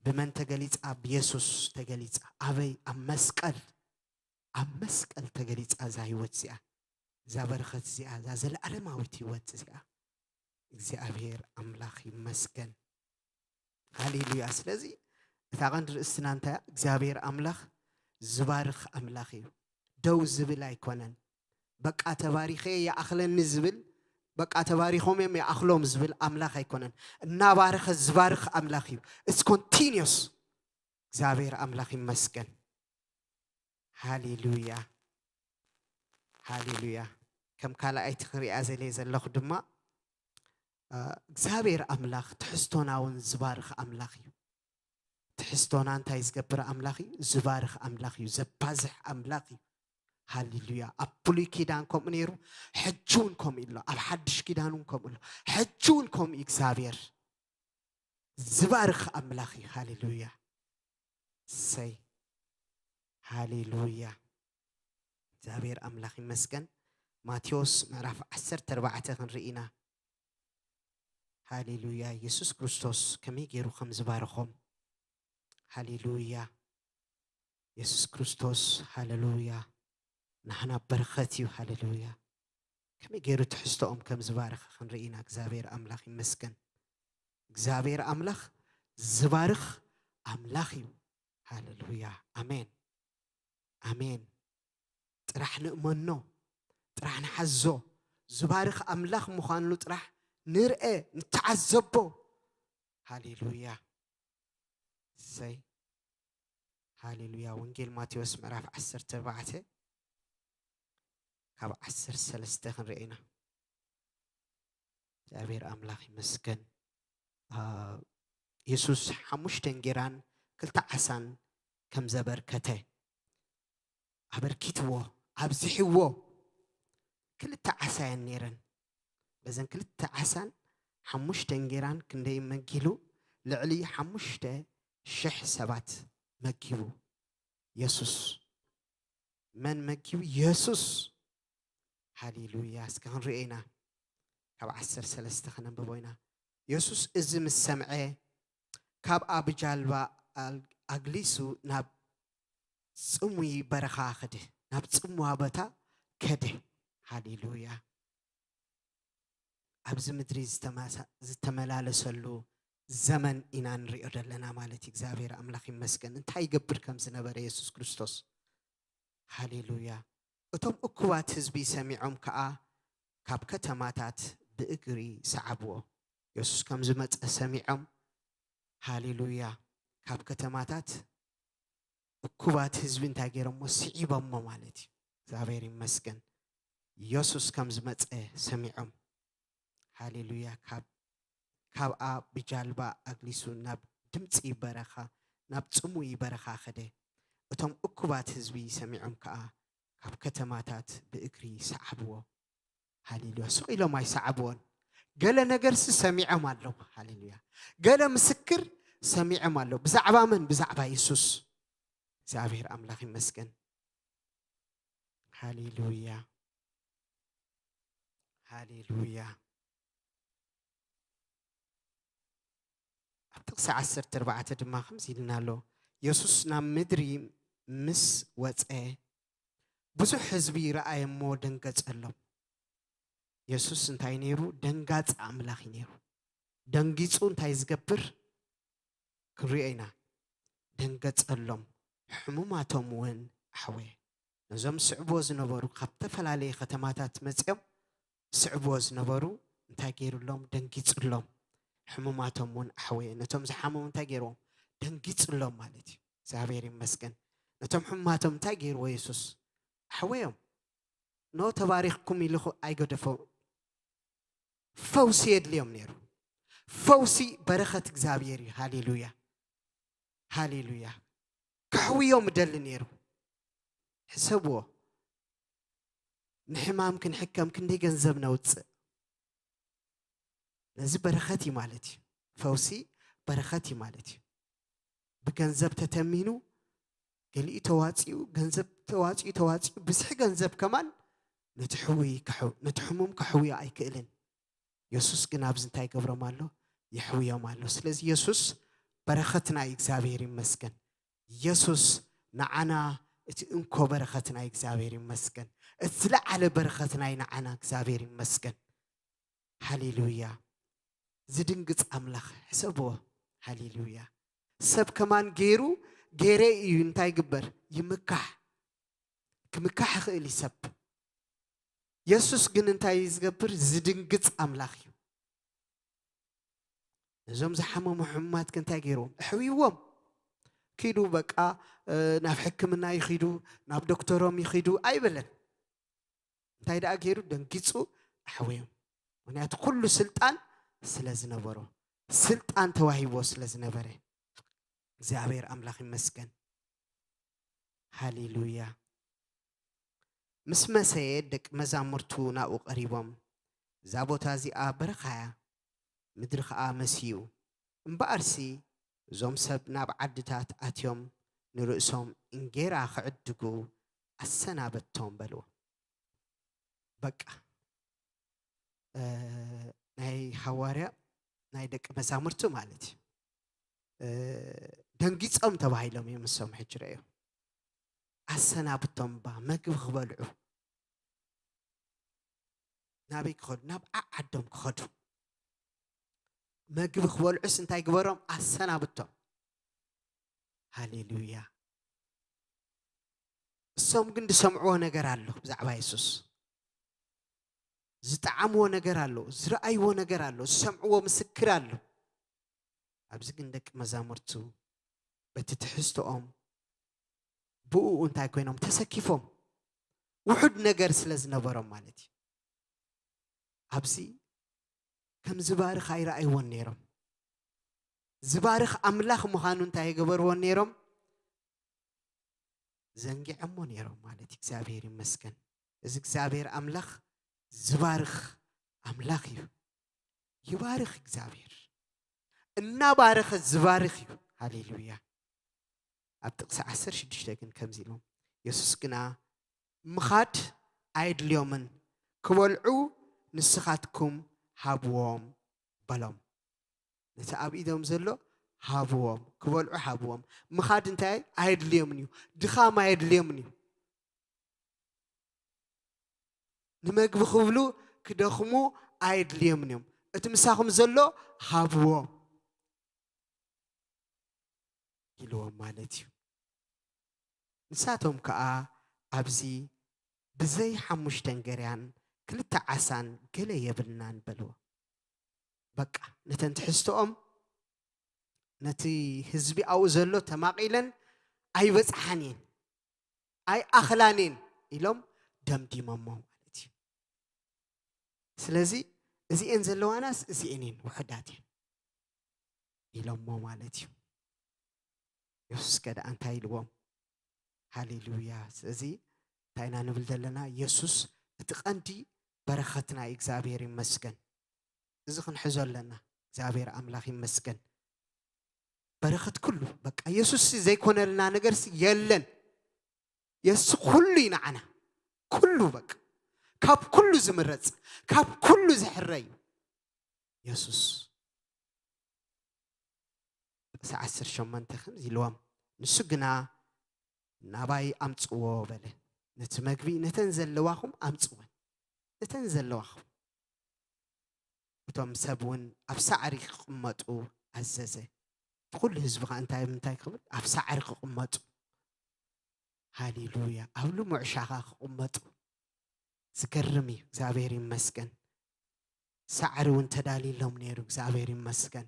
ብመን ተገሊጻ? ብየሱስ ተገሊጻ። ኣበይ? ኣብ መስቀል። ኣብ መስቀል ተገሊጻ እዛ ህይወት እዚኣ፣ እዛ በረኸት እዚኣ፣ እዛ ዘለኣለማዊት ህይወት እዚኣ። እግዚኣብሔር ኣምላኽ ይመስገን። ሃሌሉያ። ስለዚ እታ ቀንዲ ርእስትና እንታይ እያ? እግዚኣብሔር ኣምላኽ ዝባርኽ ኣምላኽ እዩ። ደው ዝብል ኣይኮነን። በቃ ተባሪኸ ይኣኽለኒ ዝብል፣ በቃ ተባሪኾም እዮም ይኣኽሎም ዝብል ኣምላኽ ኣይኮነን። እናባረኸ ዝባርኽ ኣምላኽ እዩ። It's continuous። እግዚኣብሔር ኣምላኽ ይመስገን። ሃሌሉያ፣ ሃሌሉያ። ከም ካልኣይቲ ክሪኣ ዘለ ዘለኹ ድማ፣ እ፣ እግዚኣብሔር ኣምላኽ ትሕዝቶና እውን ዝባርኽ ኣምላኽ እዩ። ትሕዝቶና እንታይ ዝገብር ኣምላኽ እዩ? ዝባርኽ ኣምላኽ እዩ፣ ዘባዝሕ ኣምላኽ እዩ። ሃሌሉያ። ኣብ ብሉይ ኪዳን ከምኡ ነይሩ፣ ሕጂ እውን ከምኡ ኣሎ። ኣብ ሓድሽ ኪዳን እውን ከምኡ ኣሎ። ሕጂ እውን ከምኡ እዩ እግዚኣብሔር። ዝባርኽ ኣምላኽ እዩ። ሃሌሉያ። እሰይ። ሃሌሉያ። እግዚኣብሔር ኣምላኽ ይመስገን። ማቴዎስ ምዕራፍ ዓሰርተ ኣርባዕተ ክንርኢ ኢና። ሃሌሉያ። የሱስ ክርስቶስ ከመይ ገይሩ ከም ዝባረኾም። ሃሌሉያ። የሱስ ክርስቶስ፣ ሃሌሉያ፣ ናህና በረኸት እዩ። ሃሌሉያ። ከመይ ገይሩ ትሕዝቶኦም ከም ዝባርኽ ክንርኢ ኢና። እግዚኣብሔር ኣምላኽ ይመስገን። እግዚኣብሔር ኣምላኽ ዝባርኽ ኣምላኽ እዩ። ሃሌሉያ። ኣሜን። ኣሜን። ጥራሕ ንእመኖ፣ ጥራሕ ንሓዞ። ዝባርኽ ኣምላኽ ምዃኑ ጥራሕ ንርአ፣ ንተዓዘቦ። ሃሌሉያ። እሰይ። ሃሌሉያ። ወንጌል ማቴዎስ ምዕራፍ ዓሰርተ ኣርባዕተ ካብ ዓሰርተ ሰለስተ ክንርኢ ኢና። እግዚኣብሔር ኣምላኽ ይመስገን። አ፣ የሱስ ሓሙሽተ እንጌራን ክልተ ዓሳን ከም ዘበርከተ ኣበርኪትዎ፣ ኣብዚሕዎ። ክልተ ዓሳ እየን ነይረን። በዘን ክልተ ዓሳን ሓሙሽተ እንጌራን ክንደይ መጊቡ? ልዕሊ ሓሙሽተ ሽሕ ሰባት መጊቡ። የሱስ። መን መጊቡ? የሱስ። ሃሌሉያ። እስከ ክንሪኦ ኢና። ካብ ዓሰርተ ሰለስተ ከነንብቦ ኢና። የሱስ እዚ ምስ ሰምዐ፣ ካብኣ ብጃልባ ኣል-፣ ኣግሊሱ ናብ ጽምዊ በረኻ ከደ፣ ናብ ጽምዋ ቦታ ከደ። ሃሌሉያ። ኣብዚ ምድሪ ዝተማሳ-፣ ዝተመላለሰሉ ዘመን ኢና ንሪኦ ዘለና ማለት እዩ። እግዚኣብሔር ኣምላኽ ይመስገን። እንታይ ይገብር ከም ዝነበረ የሱስ ክርስቶስ። ሃሌሉያ። እቶም እኩባት ህዝቢ ሰሚዖም ከኣ ካብ ከተማታት ብእግሪ ሰዓብዎ። የሱስ ከም ዝመጸ ሰሚዖም፣ ሃሌሉያ፣ ካብ ከተማታት እኩባት ህዝቢ እንታይ ገይሮሞ? ስዒቦሞ ማለት እዩ። እግዚኣብሔር ይመስገን። የሱስ ከም ዝመጸ ሰሚዖም፣ ሃሌሉያ፣ ካብ ካብኣ ብጃልባ ኣግሊሱ ናብ ድምጺ በረኻ፣ ናብ ጽሙይ በረኻ ኸደ። እቶም እኩባት ህዝቢ ሰሚዖም ከኣ ካብ ከተማታት ብእግሪ ሰዓብዎ። ሃሌሉያ። ስቕ ኢሎም ኣይሰዓብዎን። ገለ ነገርሲ ሰሚዖም ኣለዉ። ሃሌሉያ። ገለ ምስክር ሰሚዖም ኣለዉ። ብዛዕባ መን? ብዛዕባ የሱስ። እግዚኣብሔር ኣምላኽ ይመስገን። ሃሌሉያ። ሃሌሉያ። ኣብ ጥቕሲ ዓሰርተ ኣርባዕተ ድማ ከምዚ ኢልና ኣሎ፣ የሱስ ናብ ምድሪ ምስ ወጸ፣ ብዙሕ ህዝቢ ረኣየ እሞ ደንገጸሎም። የሱስ እንታይ ነይሩ? ደንጋጺ ኣምላኽ እዩ ነይሩ። ደንጊጹ እንታይ ዝገብር? ክንሪኦ ኢና። ደንገጸሎም፣ ሕሙማቶም እውን ኣሕወየ። ነዞም ስዕብዎ ዝነበሩ፣ ካብ ዝተፈላለየ ከተማታት መጺኦም ስዕብዎ ዝነበሩ እንታይ ገይሩሎም? ደንጊጹሎም። ሕሙማቶም እውን ኣሕወየ። ነቶም ዝሓመሙ እንታይ ገይርዎም? ደንጊጹሎም ማለት እዩ። እግዚኣብሔር ይመስገን። ነቶም ሕሙማቶም እንታይ ገይርዎ የሱስ? ኣሕወዮም። ኖ ተባሪኽኩም ኢሉ ኣይገደፎም። ፈውሲ የድልዮም ነይሩ። ፈውሲ በረኸት እግዚኣብሔር እዩ። ሃሌሉያ፣ ሃሌሉያ። ከሕውዮም ደሊ ነይሩ። ሕሰብዎ፣ ንሕማም ክንሕከም ክንደይ ገንዘብ ነውፅእ። ነዚ በረኸት እዩ ማለት እዩ። ፈውሲ በረኸት እዩ ማለት እዩ። ብገንዘብ ተተሚኑ፣ ገሊኡ ተዋፂኡ፣ ገንዘብ ተዋፂኡ፣ ተዋፂኡ፣ ብዝሒ ገንዘብ ከማን ነቲ ሕውይ ከሕ-፣ ነቲ ሕሙም ከሕውዮ ኣይክእልን። የሱስ ግን ኣብዚ እንታይ ይገብሮም ኣሎ? የሕውዮም ኣሎ። ስለዚ የሱስ በረኸትና እዩ፣ እግዚኣብሔር ይመስገን። የሱስ ንዓና እቲ እንኮ በረኸትና እዩ፣ እግዚኣብሔር ይመስገን። እቲ ዝለዓለ በረኸትና እዩ ንዓና፣ እግዚኣብሔር ይመስገን። ሃሌሉያ። ዝድንግጽ ኣምላኽ ሕሰብዎ። ሃሌሉያ። ሰብ ከማን ገይሩ፣ ገይረ እዩ እንታይ ይግበር? ይምካሕ። ክምካሕ ይኽእል እዩ ሰብ። የሱስ ግን እንታይ እዩ ዝገብር? ዝድንግጽ ኣምላኽ እዩ። ነዞም ዝሓመሙ ሕሙማት ከ እንታይ ገይርዎም? ኣሕውይዎም። ኪዱ በቃ፣ እ፣ ናብ ሕክምና ይኺዱ፣ ናብ ዶክተሮም ይኺዱ ኣይበለን። እንታይ ደኣ ገይሩ? ደንጊጹ ኣሕወዮም። ምኽንያቱ ኩሉ ስልጣን ስለ ዝነበሮ፣ ስልጣን ተዋሂብዎ ስለ ዝነበረ። እግዚኣብሔር ኣምላኽ ይመስገን። ሃሌሉያ። ምስ መሰየ ደቂ መዛሙርቱ ናብኡ ቀሪቦም፣ "እዛ ቦታ እዚኣ በረኻ እያ፣ ምድሪ ኸኣ መስዩ። እምበኣርሲ እዞም ሰብ ናብ ዓድታት ኣትዮም ንርእሶም እንጌራ ክዕድጉ ኣሰናበቶም" በልዎ። በቃ፣ እ፣ ናይ ሃዋርያ ናይ ደቂ መዛሙርቱ ማለት እዩ። እ፣ ደንጊጾም ተባሂሎም እዮም እሶም። ሕጂ ረእዮ፣ ኣሰናብቶም እባ መግቢ ክበልዑ። ናበይ ክኸዱ? ናብ ዓዓዶም ክኸዱ። መግቢ ክበልዑስ እንታይ ግበሮም? ኣሰናብቶም። ሃሌሉያ። እሶም ግን ዝሰምዕዎ ነገር ኣሎ ብዛዕባ የሱስ። ዝጠዓምዎ ነገር ኣሎ፣ ዝረኣይዎ ነገር ኣሎ፣ ዝሰምዕዎ ምስክር ኣሎ። ኣብዚ ግን ደቂ መዛሙርቱ በቲ ትሕዝቶኦም ብኡ እንታይ ኮይኖም ተሰኪፎም፣ ውሑድ ነገር ስለ ዝነበሮም ማለት እዩ። ኣብዚ ከም ዝባርኽ ኣይረኣይዎን ነይሮም። ዝባርኽ ኣምላኽ ምዃኑ እንታይ የገበርዎን ነይሮም? ዘንጊዐሞ ነይሮም ማለት እዩ። እግዚኣብሔር ይመስገን። እዚ እግዚኣብሔር ኣምላኽ ዝባርኽ ኣምላኽ እዩ። ይባርኽ እግዚኣብሔር። እናባረኸ ዝባርኽ እዩ። ሃሌሉያ። ኣብ ጥቕሲ ዓሰርተ ሽዱሽተ ግን ከምዚ ኢሎም፣ የሱስ ግና ምኻድ ኣየድልዮምን፣ ክበልዑ ንስኻትኩም ሃብዎም በሎም። ነቲ ኣብ ኢዶም ዘሎ ሃብዎም፣ ክበልዑ ሃብዎም። ምኻድ እንታይ ኣየድልዮምን እዩ፣ ድኻም ኣየድልዮምን እዩ። ንመግቢ ክብሉ ክደኽሙ ኣየድልዮምን እዮም። እቲ ምሳኹም ዘሎ ሃብዎም ኢልዎም ማለት እዩ። ንሳቶም ከኣ ኣብዚ ብዘይ ሓሙሽተ እንገርያን ክልተ ዓሳን ገለ የብልናን በልዎ። በቃ ነተን ትሕዝቶኦም ነቲ ህዝቢ ኣብኡ ዘሎ ተማቒለን ኣይበጽሓን እየን ኣይኣኽላን እየን ኢሎም ደምዲሞሞ ማለት እዩ። ስለዚ እዚኤን ዘለዋናስ እዚኤን እየን ውሕዳት እየን ኢሎሞ ማለት እዩ። የሱስ ከ ደኣ እንታይ ኢልዎም? ሃሌሉያ። ስለዚ እንታይ ኢና ንብል ዘለና? የሱስ እቲ ቀንዲ በረኸትና እዩ። እግዚኣብሔር ይመስገን። እዚ ክንሕዞ ኣለና። እግዚኣብሔር ኣምላኽ ይመስገን። በረኸት ኩሉ በቃ የሱስ ዘይኮነልና ነገርሲ የለን። የሱስ ኩሉ እዩ ንዓና። ኩሉ በቃ ካብ ኩሉ ዝምረጽ ካብ ኩሉ ዝሕረ እዩ የሱስ። ጥቕሲ ዓሰርተ ሸሞንተ ከምዚ ኢልዎም፣ ንሱ ግና ናባይ ኣምጽዎ በለ። ነቲ መግቢ ነተን ዘለዋኹም ኣምጽወን። ነተን ዘለዋኹም። እቶም ሰብ እውን ኣብ ሳዕሪ ክቕመጡ ኣዘዘ። እቲ ኩሉ ህዝቢ ኸዓ እንታይ ምንታይ ክብል? ኣብ ሳዕሪ ክቕመጡ። ሃሌሉያ። ኣብ ልሙዕ ሻኻ ክቕመጡ። ዝገርም እዩ። እግዚኣብሔር ይመስገን። ሳዕሪ እውን ተዳልዩሎም ነይሩ። እግዚኣብሔር ይመስገን።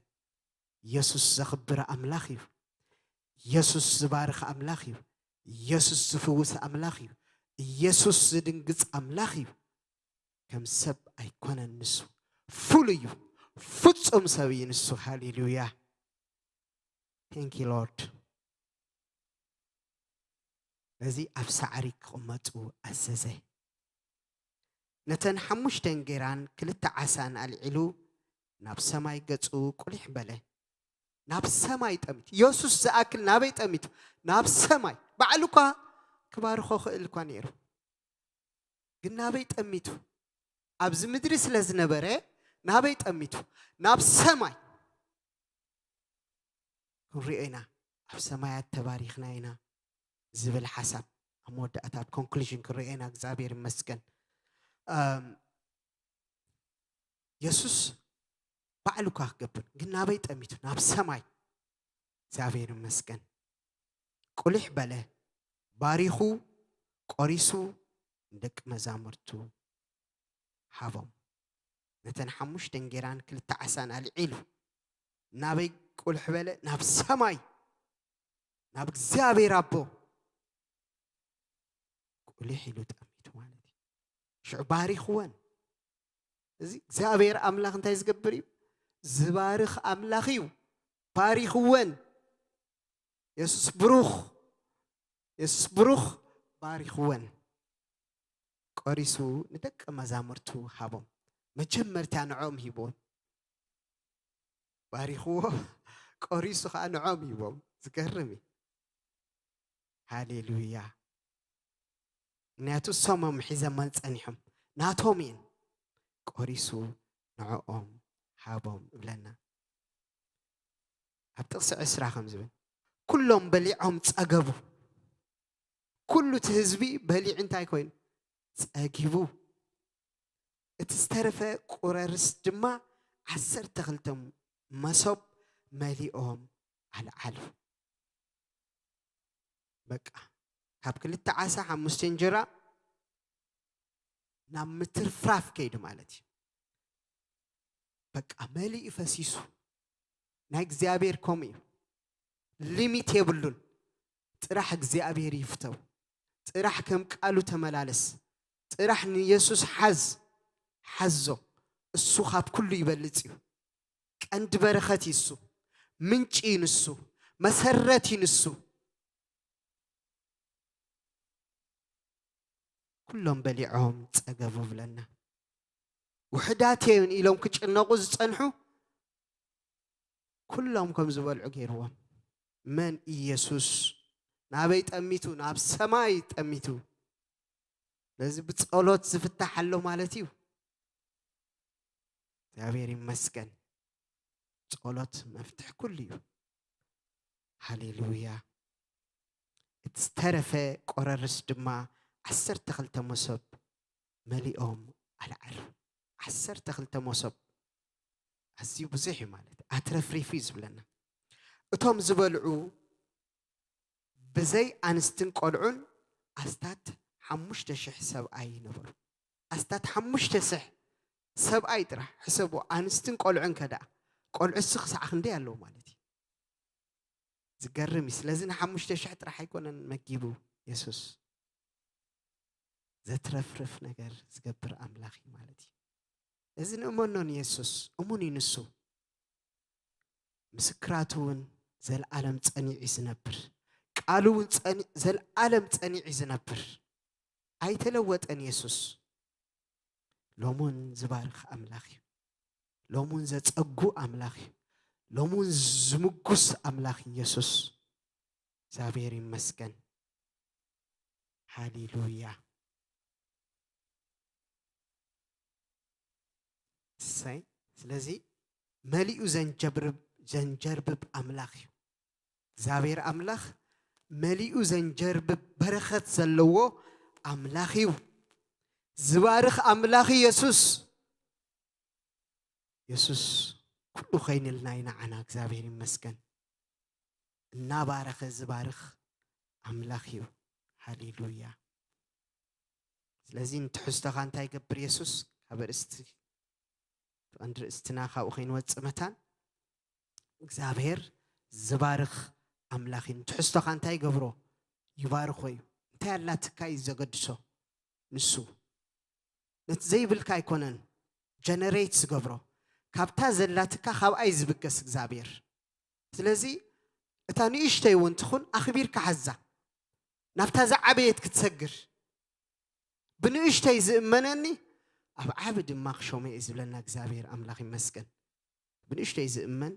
ኢየሱስ ዘኽብር ኣምላኽ እዩ። ኢየሱስ ዝባርኽ ኣምላኽ እዩ። ኢየሱስ ዝፍውስ ኣምላኽ እዩ። ኢየሱስ ዝድንግጽ ኣምላኽ እዩ። ከም ሰብ ኣይኮነን ንሱ። ፍሉይ እዩ። ፍጹም ሰብ እዩ ንሱ። ሃሌሉያ። Thank you Lord። በዚ ኣብ ሳዕሪ ክቕመጡ ኣዘዘ። ነተን ሓሙሽተ እንጌራን ክልተ ዓሳን ኣልዒሉ ናብ ሰማይ ገጹ ቁሊሕ በለ። ናብ ሰማይ ጠሚቱ። ኢየሱስ ዝኣክል ናበይ ጠሚቱ? ናብ ሰማይ። ባዕሉ እኳ ክባርኾ ክእል እኳ ነይሩ። ግን ናበይ ጠሚቱ? ኣብዚ ምድሪ ስለ ዝነበረ ናበይ ጠሚቱ? ናብ ሰማይ። ክንሪኦ ኢና። ኣብ ሰማያት ተባሪኽና ኢና ዝብል ሓሳብ ኣብ መወዳእታ ኣብ ኮንክሉዥን ክንሪኦ ኢና። እግዚኣብሔር ይመስገን። እም፣ የሱስ ባዕሉ እኳ ክገብር፣ ግን ናበይ ጠሚቱ? ናብ ሰማይ። እግዚኣብሔር ይመስገን። ቁሊሕ በለ፣ ባሪኹ፣ ቆሪሱ፣ ንደቂ መዛሙርቱ ሃቦም። ነተን ሓሙሽተ እንጌራን ክልተ ዓሳን ኣልዒሉ፣ ናበይ ቁልሕ በለ? ናብ ሰማይ፣ ናብ እግዚኣብሔር ኣቦ። ቁሊሕ ኢሉ ጠሚቱ ማለት እዩ። ሽዑ ባሪኽወን። እዚ እግዚኣብሔር ኣምላኽ እንታይ ዝገብር እዩ? ዝባርኽ ኣምላኽ እዩ። ባሪኽወን። የሱስ ብሩኽ፣ የሱስ ብሩኽ። ባሪኽወን። ቆሪሱ ንደቂ መዛሙርቱ ሃቦም። መጀመርታ ንዕኦም ሂብዎም። ባሪኽዎ፣ ቆሪሱ ኸዓ ንዕኦም ሂቦም። ዝገርም እዩ። ሃሌሉያ። ምክንያቱ እሶም እዮም ሒዘመን ጸኒሖም። ናቶም እየን። ቆሪሱ ንዕኦም ሃቦም እብለና። ኣብ ጥቕሲ ዕስራ ከም ዝብል፣ ኩሎም በሊዖም ጸገቡ። ኩሉ እቲ ህዝቢ በሊዑ እንታይ ኮይኑ? ጸጊቡ። እቲ ዝተረፈ ቁረርስ ድማ ዓሰርተ ክልተ መሶብ መሊኦም ኣልዓሉ። በቃ፣ ካብ ክልተ ዓሳ ሓሙሽተ እንጀራ ናብ ምትርፍራፍ ከይዱ ማለት እዩ። በቃ፣ መሊኡ ፈሲሱ። ናይ እግዚኣብሔር ከምኡ እዩ። ሊሚት የብሉን። ጥራሕ እግዚኣብሔር ይፍተው። ጥራሕ ከም ቃሉ ተመላለስ። ጥራሕ ንየሱስ ሓዝ። ሓዞ። እሱ ካብ ኩሉ ይበልጽ እዩ። ቀንዲ በረኸት እዩ እሱ። ምንጪ እዩ ንሱ። መሰረት እዩ ንሱ። ኩሎም በሊዖም ጸገቡ ብለና። ውሕዳት እየን ኢሎም ክጭነቑ ዝጸንሑ፣ ኩሎም ከም ዝበልዑ ገይርዎም። መን? ኢየሱስ። ናበይ ጠሚቱ? ናብ ሰማይ ጠሚቱ። ነዚ ብጸሎት ዝፍታሕ ኣሎ ማለት እዩ። እግዚኣብሔር ይመስገን። ጸሎት መፍትሕ ኩሉ እዩ። ሃሌሉያ። እቲ ዝተረፈ ቆረርስ ድማ ዓሰርተ ክልተ መሶብ መሊኦም ኣልዓሉ። ዓሰርተ ክልተ መሶብ ኣዝዩ ብዙሕ እዩ ማለት፣ ኣትረፍሪፉ እዩ ዝብለና። እቶም ዝበልዑ ብዘይ ኣንስትን ቆልዑን ኣስታት ሓሙሽተ ሽሕ ሰብኣይ ነበሩ። ኣስታት ሓሙሽተ ሽሕ ሰብኣይ ጥራሕ ሕሰቡ፣ ኣንስትን ቆልዑን ከ ደኣ፣ ቆልዑ ሲ ክሳዕ ክንደይ ኣለዉ ማለት እዩ። ዝገርም እዩ። ስለዚ ንሓሙሽተ ሽሕ ጥራሕ ኣይኮነን መጊቡ የሱስ። ዘትረፍርፍ ነገር ዝገብር ኣምላኽ እዩ ማለት እዩ። እዚ ንእመኖ ንየሱስ፣ እሙን እዩ ንሱ። ምስክራቱ እውን ዘለኣለም ጸኒዑ እዩ ዝነብር። ቃሉ እውን ጸኒ-፣ ዘለኣለም ጸኒዑ እዩ ዝነብር። ኣይተለወጠን የሱስ። ሎሙን ዝባርኽ ኣምላኽ እዩ። ሎሙን ዘጸጉ ኣምላኽ እዩ። ሎሙን ዝምጉስ ኣምላኽ እዩ የሱስ። እግዚኣብሔር ይመስገን። ሃሌሉያ። እሰይ። ስለዚ መሊኡ ዘንጀብርብ-፣ ዘንጀርብብ ኣምላኽ እዩ። እግዚኣብሔር ኣምላኽ መሊኡ ዘንጀርብብ በረኸት ዘለዎ ኣምላኽ እዩ። ዝባርኽ ኣምላኽ እዩ የሱስ። የሱስ ኩሉ ኮይንልና እዩ ንዓና። እግዚኣብሔር ይመስገን። እናባረኸ ዝባርኽ ኣምላኽ እዩ። ሃሌሉያ። ስለዚ ንትሕዝቶኻ እንታይ ይገብር የሱስ? ካብ ርእስቲ፣ ቀንዲ ርእስትና ካብኡ ከይንወጽእ መታን እግዚኣብሔር ዝባርኽ ኣምላኽ እዩ። ንትሕዝቶኻ እንታይ ይገብሮ? ይባርኾ እዩ። እንታይ ኣላትካ እዩ ዘገድሶ? ንሱ። ነቲ ዘይብልካ ኣይኮነን ጀነሬት ዝገብሮ። ካብታ ዘላትካ ካብኣ እዩ ዝብገስ እግዚኣብሔር። ስለዚ እታ ንእሽተይ እውን ትኹን ኣኽቢርካ ሓዛ። ናብታ ዝዓበየት ክትሰግር። ብንእሽተይ ዝእመነኒ ኣብ ዓቢ ድማ ክሾመ እዩ ዝብለና እግዚኣብሔር ኣምላኽ ይመስገን። ብንእሽተይ ዝእመን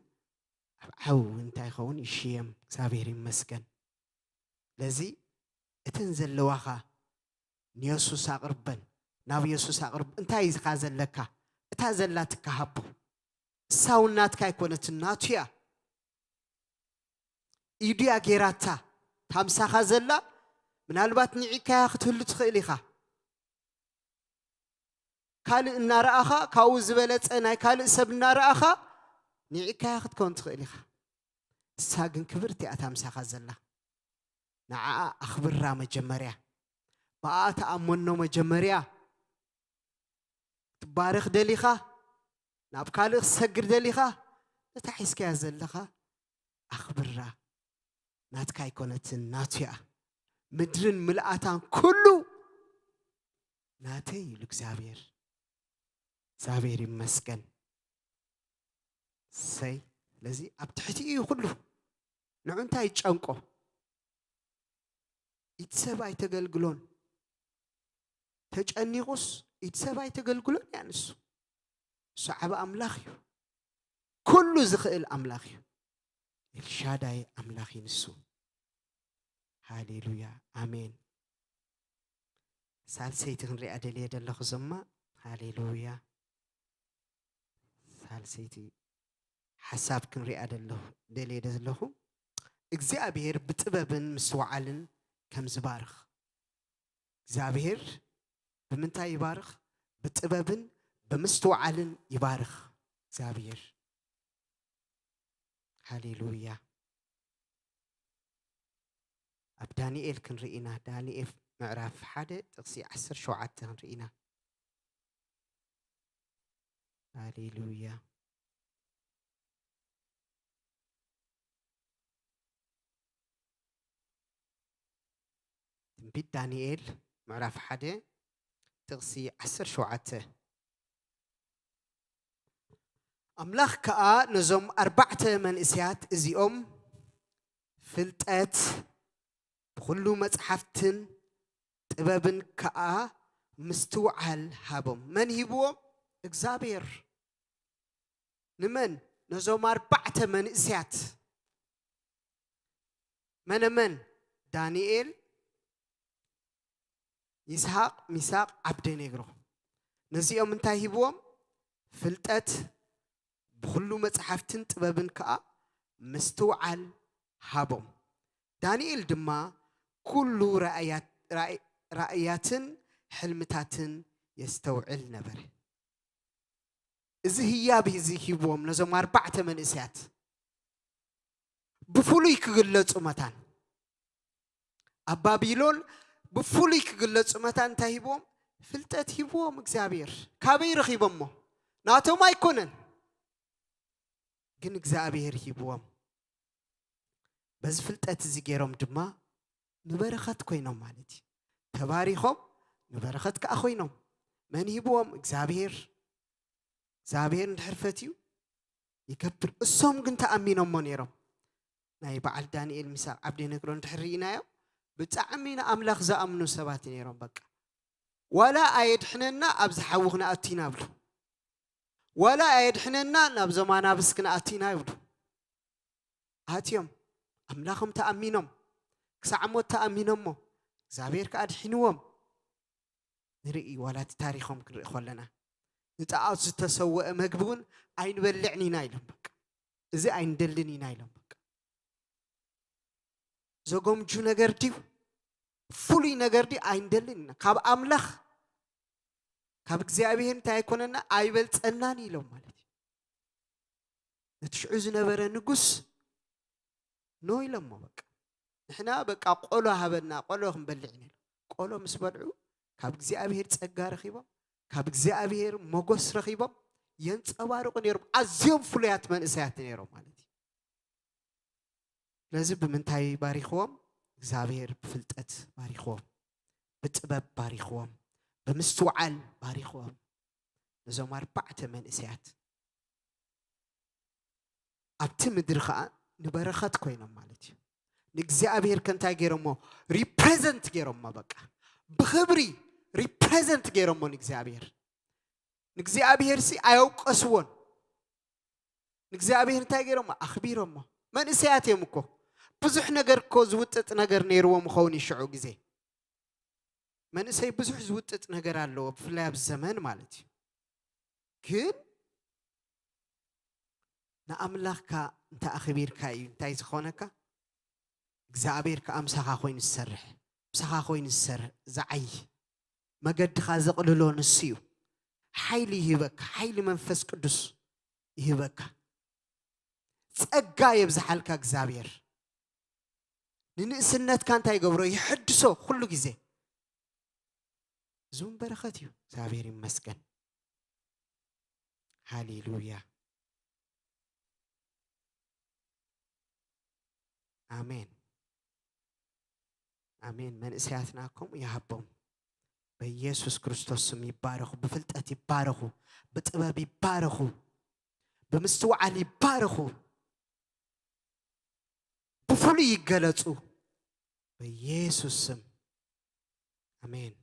ኣብ ዓቢ እውን እንታይ ይኸውን? ይሽየም። እግዚኣብሔር ይመስገን። ለዚ እተን ዘለዋኻ ንየሱስ ኣቕርበን፣ ናብ የሱስ ኣቕርብ። እንታይ ኢኻ ዘለካ? እታ ዘላትካ ሃቦ። እሳ እውን ናትካ ኣይኮነትን፣ ናቱ እያ። ኢዱ እያ ጌራታ። እታ ምሳኻ ዘላ ምናልባት ንዒካያ ክትህሉ ትኽእል ኢኻ። ካልእ እናረኣኻ፣ ካብኡ ዝበለጸ ናይ ካልእ ሰብ እናረኣኻ፣ ንዒካያ ክትከውን ትኽእል ኢኻ። እሳ ግን ክብርቲ እያ እታ ምሳኻ ዘላ። ንዓኣ ኣኽብራ መጀመርያ። ብኣኣ ተኣመኖ መጀመርያ። ክትባረኽ ደሊኻ፣ ናብ ካልእ ክትሰግር ደሊኻ፣ ነታ ሒዝካያ ዘለኻ ኣኽብራ። ናትካ ኣይኮነትን፣ ናቱ እያ። ምድርን ምልኣታን ኩሉ ናተይ ኢሉ እግዚኣብሔር። እግዚኣብሔር ይመስገን። ሰይ፣ ስለዚ ኣብ ትሕቲ እዩ ኩሉ። ንዑ እንታይ ይጨንቆ? ኢድ ሰብ ኣይተገልግሎን። ተጨኒቑስ ኢድ ሰብ ኣይተገልግሎን እያ ንሱ። ንሱ ዓቢ ኣምላኽ እዩ። ኩሉ ዝኽእል ኣምላኽ እዩ። ኤልሻዳይ ኣምላኽ እዩ ንሱ። ሃሌሉያ፣ ኣሜን። ሳልሰይቲ ክንሪኣ ደልየ ዘለኹ ዘማ። ሃሌሉያ። ሳልሰይቲ ሓሳብ ክንሪኣ ደለኹ፣ ደልየ ዘለኹ፣ እግዚኣብሔር ብጥበብን ምስትውዓልን ከም ዝባርኽ። እግዚኣብሔር ብምንታይ ይባርኽ? ብጥበብን ብምስትውዓልን ይባርኽ እግዚኣብሔር። ሃሌሉያ። ኣብ ዳንኤል ክንርኢ ኢና። ዳንኤል ምዕራፍ ሓደ ጥቕሲ ዓሰርተ ሸውዓተ ክንርኢ ኢና። ሃሌሉያ። ትንቢት ዳንኤል ምዕራፍ ሓደ ጥቕሲ ዓሰርተ ሸውዓተ። ኣምላኽ ከኣ ነዞም ኣርባዕተ መንእሰያት እዚኦም ፍልጠት ብኹሉ መጽሓፍትን ጥበብን ከኣ ምስትውዓል ሃቦም። መን ሂብዎም? እግዚኣብሔር። ንመን? ነዞም ኣርባዕተ መንእሰያት። መነ መን? ዳንኤል፣ ይስሐቅ፣ ሚሳቅ፣ ዓብደኔግሮ። ነዚኦም እንታይ ሂብዎም? ፍልጠት፣ ብኹሉ መጽሓፍትን ጥበብን ከኣ ምስትውዓል ሃቦም። ዳንኤል ድማ ኩሉ ራእያት-፣ ራእይ-፣ ራእያትን ሕልምታትን የስተውዕል ነበረ። እዚ ህያብ እዚ ሂብዎም ነዞም ኣርባዕተ መንእሰያት ብፍሉይ ክግለጹ መታን። ኣብ ባቢሎን ብፍሉይ ክግለጹ መታን እንታይ ሂብዎም? ፍልጠት ሂብዎም እግዚኣብሔር። ካበይ ረኺቦሞ? ናቶም ኣይኮነን፣ ግን እግዚኣብሔር ሂብዎም። በዚ ፍልጠት እዚ ገይሮም ድማ ንበረኸት ኮይኖም ማለት እዩ። ተባሪኾም ንበረኸት ከዓ ኮይኖም። መን ሂብዎም? እግዚኣብሔር። እግዚኣብሔር እንድሕር ፈትዩ ይገብር። እሶም ግን ተኣሚኖሞ ነይሮም። ናይ በዓል ዳንኤል፣ ሚሳቅ፣ ዓብደነግሮ እንድሕር ርኢናዮ፣ ብጣዕሚ ንኣምላኽ ዝኣምኑ ሰባት ነይሮም። በቃ ዋላ ኣየድሕነና ኣብዚ ሓዊ ክንኣቱ ኢና ይብሉ። ዋላ ኣየድሕነና ናብዞም ኣናብስ ክንኣቱ ኢና ይብሉ። ኣትዮም ኣምላኾም ተኣሚኖም፣ ክሳዕ ሞት ተኣሚኖሞ፣ እግዚኣብሔር ከኣ ኣድሒንዎም። ንርኢ፣ ዋላ እቲ ታሪኾም ክንርኢ ከለና፣ ንጣዖት ዝተሰወአ መግቢ እውን ኣይንበልዕን ኢና ኢሎም። በቃ እዚ ኣይንደልን ኢና ኢሎም። በቃ ዘጎምጁ ነገር ድዩ? ፍሉይ ነገር ድዩ? ኣይንደልን ኢና። ካብ ኣምላኽ፣ ካብ እግዚኣብሔር እንታይ ኣይኮነና፣ ኣይበልጸናን ኢሎም ማለት እዩ። ነቲ ሽዑ ዝነበረ ንጉስ ኖ ኢሎሞ። በቃ ንሕና በቃ ቆሎ ሃበና፣ ቆሎ ክንበልዕ ኢና ኢሎም። ቆሎ ምስ በልዑ ካብ እግዚኣብሔር ጸጋ ረኺቦም፣ ካብ እግዚኣብሔር ሞገስ ረኺቦም የንጸባርቑ ነይሮም። ኣዝዮም ፍሉያት መንእሰያት ነይሮም ማለት እዩ። ስለዚ ብምንታይ ባሪኽዎም? እግዚኣብሔር ብፍልጠት ባሪኽዎም፣ ብጥበብ ባሪኽዎም፣ ብምስትውዓል ባሪኽዎም። ነዞም ኣርባዕተ መንእሰያት ኣብቲ ምድሪ ኸዓ ንበረኸት ኮይኖም ማለት እዩ። ንእግዚኣብሔር ከ እንታይ ገይሮሞ? ሪፕሬዘንት ገይሮሞ። በቃ ብኽብሪ ሪፕሬዘንት ገይሮሞ ንእግዚኣብሔር። ንእግዚኣብሔር ሲ ኣየውቀስዎን። ንእግዚኣብሔር እንታይ ገይሮሞ? ኣኽቢሮሞ። መንእሰያት እዮም እኮ። ብዙሕ ነገር እኮ ዝውጥጥ ነገር ነይርዎም ይኸውን እዩ ሽዑ ግዜ። መንእሰይ ብዙሕ ዝውጥጥ ነገር ኣለዎ፣ ብፍላይ ኣብዚ ዘመን ማለት እዩ። ግን ንኣምላኽካ እንተ ኣኽቢርካ እዩ እንታይ ዝኾነካ? እግዚኣብሔር ከኣ ምሳኻ ኮይኑ ዝሰርሕ፣ ምሳኻ ኮይኑ ዝሰርሕ፣ ዝዓዪ፣ መገድኻ ዘቕልሎ ንሱ እዩ። ሓይሊ ይህበካ፣ ሓይሊ መንፈስ ቅዱስ ይህበካ። ጸጋ የብዝሓልካ እግዚኣብሔር። ንንእስነትካ እንታይ ይገብሮ? ይሕድሶ ኩሉ ግዜ። እዚ እውን በረኸት እዩ። እግዚኣብሔር ይመስገን። ሃሌሉያ። ኣሜን። ኣሜን። መንእሰያትና ከምኡ ይሃቦም። በኢየሱስ ክርስቶስ ስም ይባረኹ፣ ብፍልጠት ይባረኹ፣ ብጥበብ ይባረኹ፣ ብምስትውዓል ይባረኹ፣ ብፍሉይ ይገለጹ። በኢየሱስ ስም። ኣሜን።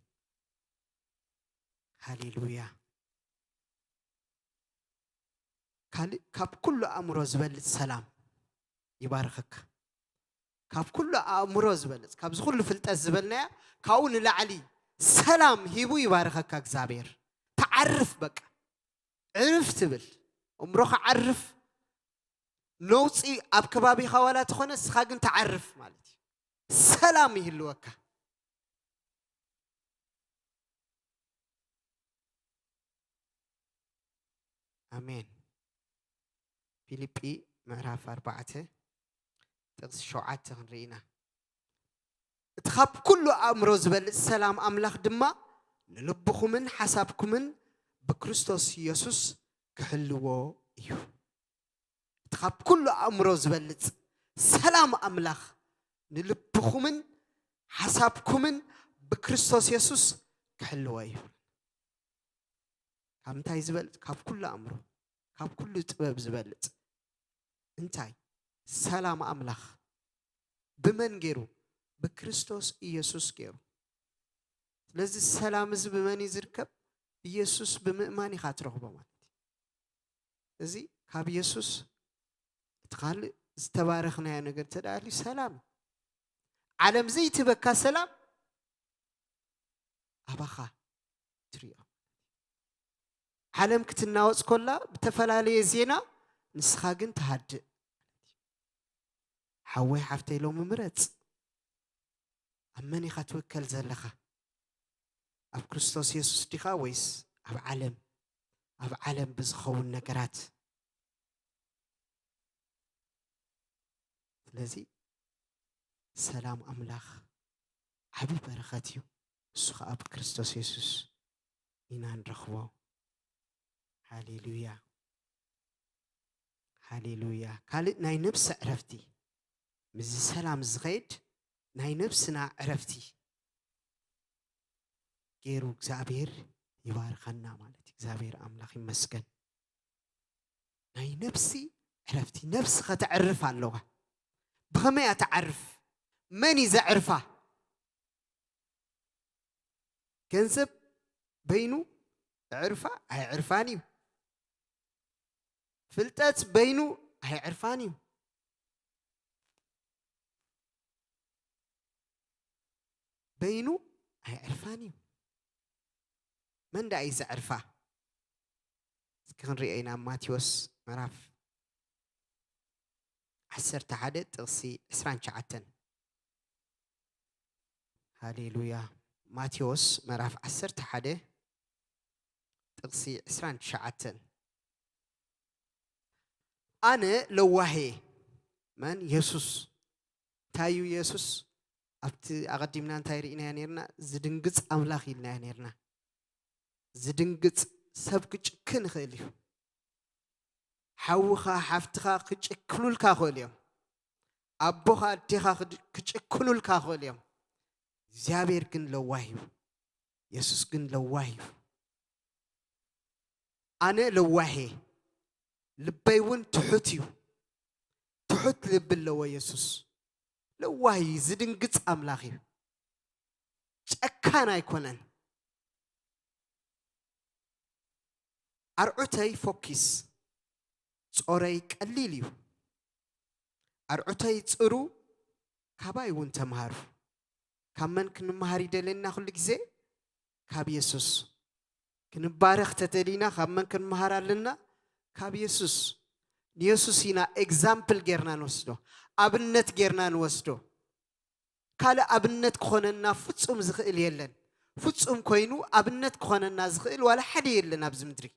ሃሌሉያ። ካልእ ካብ ኩሉ ኣእምሮ ዝበልጽ ሰላም ይባርኸካ። ካብ ኩሉ ኣእምሮ ዝበልጽ፣ ካብዚ ኩሉ ፍልጠት ዝበልናያ፣ ካብኡ ንላዕሊ ሰላም ሂቡ ይባርኸካ እግዚኣብሔር። ትዓርፍ፣ በቃ ዕርፍ ትብል። እምሮኻ ዓርፍ፣ ነውጺ ኣብ ከባቢኻ ዋላ ተኾነ፣ ንስኻ ግን ትዓርፍ ማለት እዩ። ሰላም ይህልወካ። ኣሜን። ፊልጲ ምዕራፍ ኣርባዕተ ጥቕሲ ሸውዓተ ክንርኢ ኢና። እቲ ካብ ኩሉ ኣእምሮ ዝበልጽ ሰላም ኣምላኽ ድማ ንልብኹምን ሓሳብኩምን ብክርስቶስ ኢየሱስ ክሕልዎ እዩ። እቲ ካብ ኩሉ ኣእምሮ ዝበልጽ ሰላም ኣምላኽ ንልብኹምን ሓሳብኩምን ብክርስቶስ የሱስ ክሕልዎ እዩ። ካብ እንታይ ዝበልጽ? ካብ ኩሉ ኣእምሮ፣ ካብ ኩሉ ጥበብ ዝበልጽ እንታይ? ሰላም ኣምላኽ። ብመን ገይሩ? ብክርስቶስ ኢየሱስ ገይሩ። ስለዚ ሰላም እዚ ብመን እዩ ዝርከብ? ኢየሱስ ብምእማን ኢኻ ትረኽቦ ማለት እዩ። እዚ ካብ ኢየሱስ እቲ ካልእ ዝተባረኽናዮ ነገር እንተ ደኣ ሃልዩ ሰላም። ዓለም ዘይትህበካ ሰላም ኣባኻ ትሪኦ። ዓለም ክትናወጽ ከላ ብተፈላለየ ዜና ንስኻ ግን ትሃድእ። ሓወይ ሓፍተይ ሎሚ ምረጽ። ኣብ መን ኢኻ ትውከል ዘለኻ? ኣብ ክርስቶስ የሱስ ዲኻ ወይስ ኣብ ዓለም? ኣብ ዓለም ብዝኸውን ነገራት። ስለዚ ሰላም ኣምላኽ ዓቢ በረኸት እዩ። እሱ ኸኣ ብክርስቶስ የሱስ ኢና ንረኽቦ። ሃሌሉያ፣ ሃሌሉያ። ካልእ ናይ ነብሲ ዕረፍቲ፣ ምስዚ ሰላም ዝኸይድ ናይ ነብስና ዕረፍቲ ገይሩ እግዚኣብሔር ይባርኸና ማለት እዩ። እግዚኣብሔር ኣምላኽ ይመስገን። ናይ ነብሲ ዕረፍቲ፣ ነብሲ ከተዕርፍ ኣለዋ። ብኸመይ እያ ተዓርፍ? መን እዩ ዘዕርፋ? ገንዘብ በይኑ የዕርፋ? ኣየዕርፋን እዩ። ፍልጠት በይኑ ኣየዕርፋን እዩ። በይኑ ኣየዕርፋን እዩ። መን ደኣ እዩ ዘዕርፋ? እስኪ ክንሪኦ ኢና። ማቴዎስ ምዕራፍ ዓሰርተ ሓደ ጥቕሲ ዕስራን ትሽዓተን። ሃሌሉያ። ማቴዎስ ምዕራፍ ዓሰርተ ሓደ ጥቕሲ ዕስራን ትሽዓተን። ኣነ ለዋሄ። መን? የሱስ። እንታይ እዩ የሱስ? ኣብቲ ኣቐዲምና እንታይ ርኢናዮ ነርና? ዝድንግጽ ኣምላኽ ኢልናዮ ነርና። ዝድንግጽ ሰብ ክጭክን ይኽእል እዩ። ሓውኻ ሓፍትኻ ክጭክኑልካ ይኽእሉ እዮም። ኣቦኻ ኣዴኻ ክድ-፣ ክጭክኑልካ ይኽእሉ እዮም። እግዚኣብሔር ግን ለዋህ እዩ። የሱስ ግን ለዋህ እዩ። ኣነ ለዋሄ፣ ልበይ እውን ትሑት እዩ። ትሑት ልቢ ኣለዎ የሱስ። ለዋህ እዩ፣ ዝድንግጽ ኣምላኽ እዩ። ጨካን ኣይኮነን። ኣርዑተይ ፎኪስ፣ ጾረይ ቀሊል እዩ። ኣርዑተይ ጽሩ፣ ካባይ እውን ተምሃሩ። ካብ መን ክንመሃር ይደለና ኩሉ ግዜ? ካብ የሱስ። ክንባረኽ ተደሊና ካብ መን ክንመሃር ኣለና? ካብ የሱስ። ንየሱስ ኢና ኤግዛምፕል ጌርና ንወስዶ፣ ኣብነት ጌርና ንወስዶ። ካልእ ኣብነት ክኾነና ፍጹም ዝኽእል የለን። ፍጹም ኮይኑ ኣብነት ክኾነና ዝኽእል ዋላ ሓደ የለን ኣብዚ ምድሪ።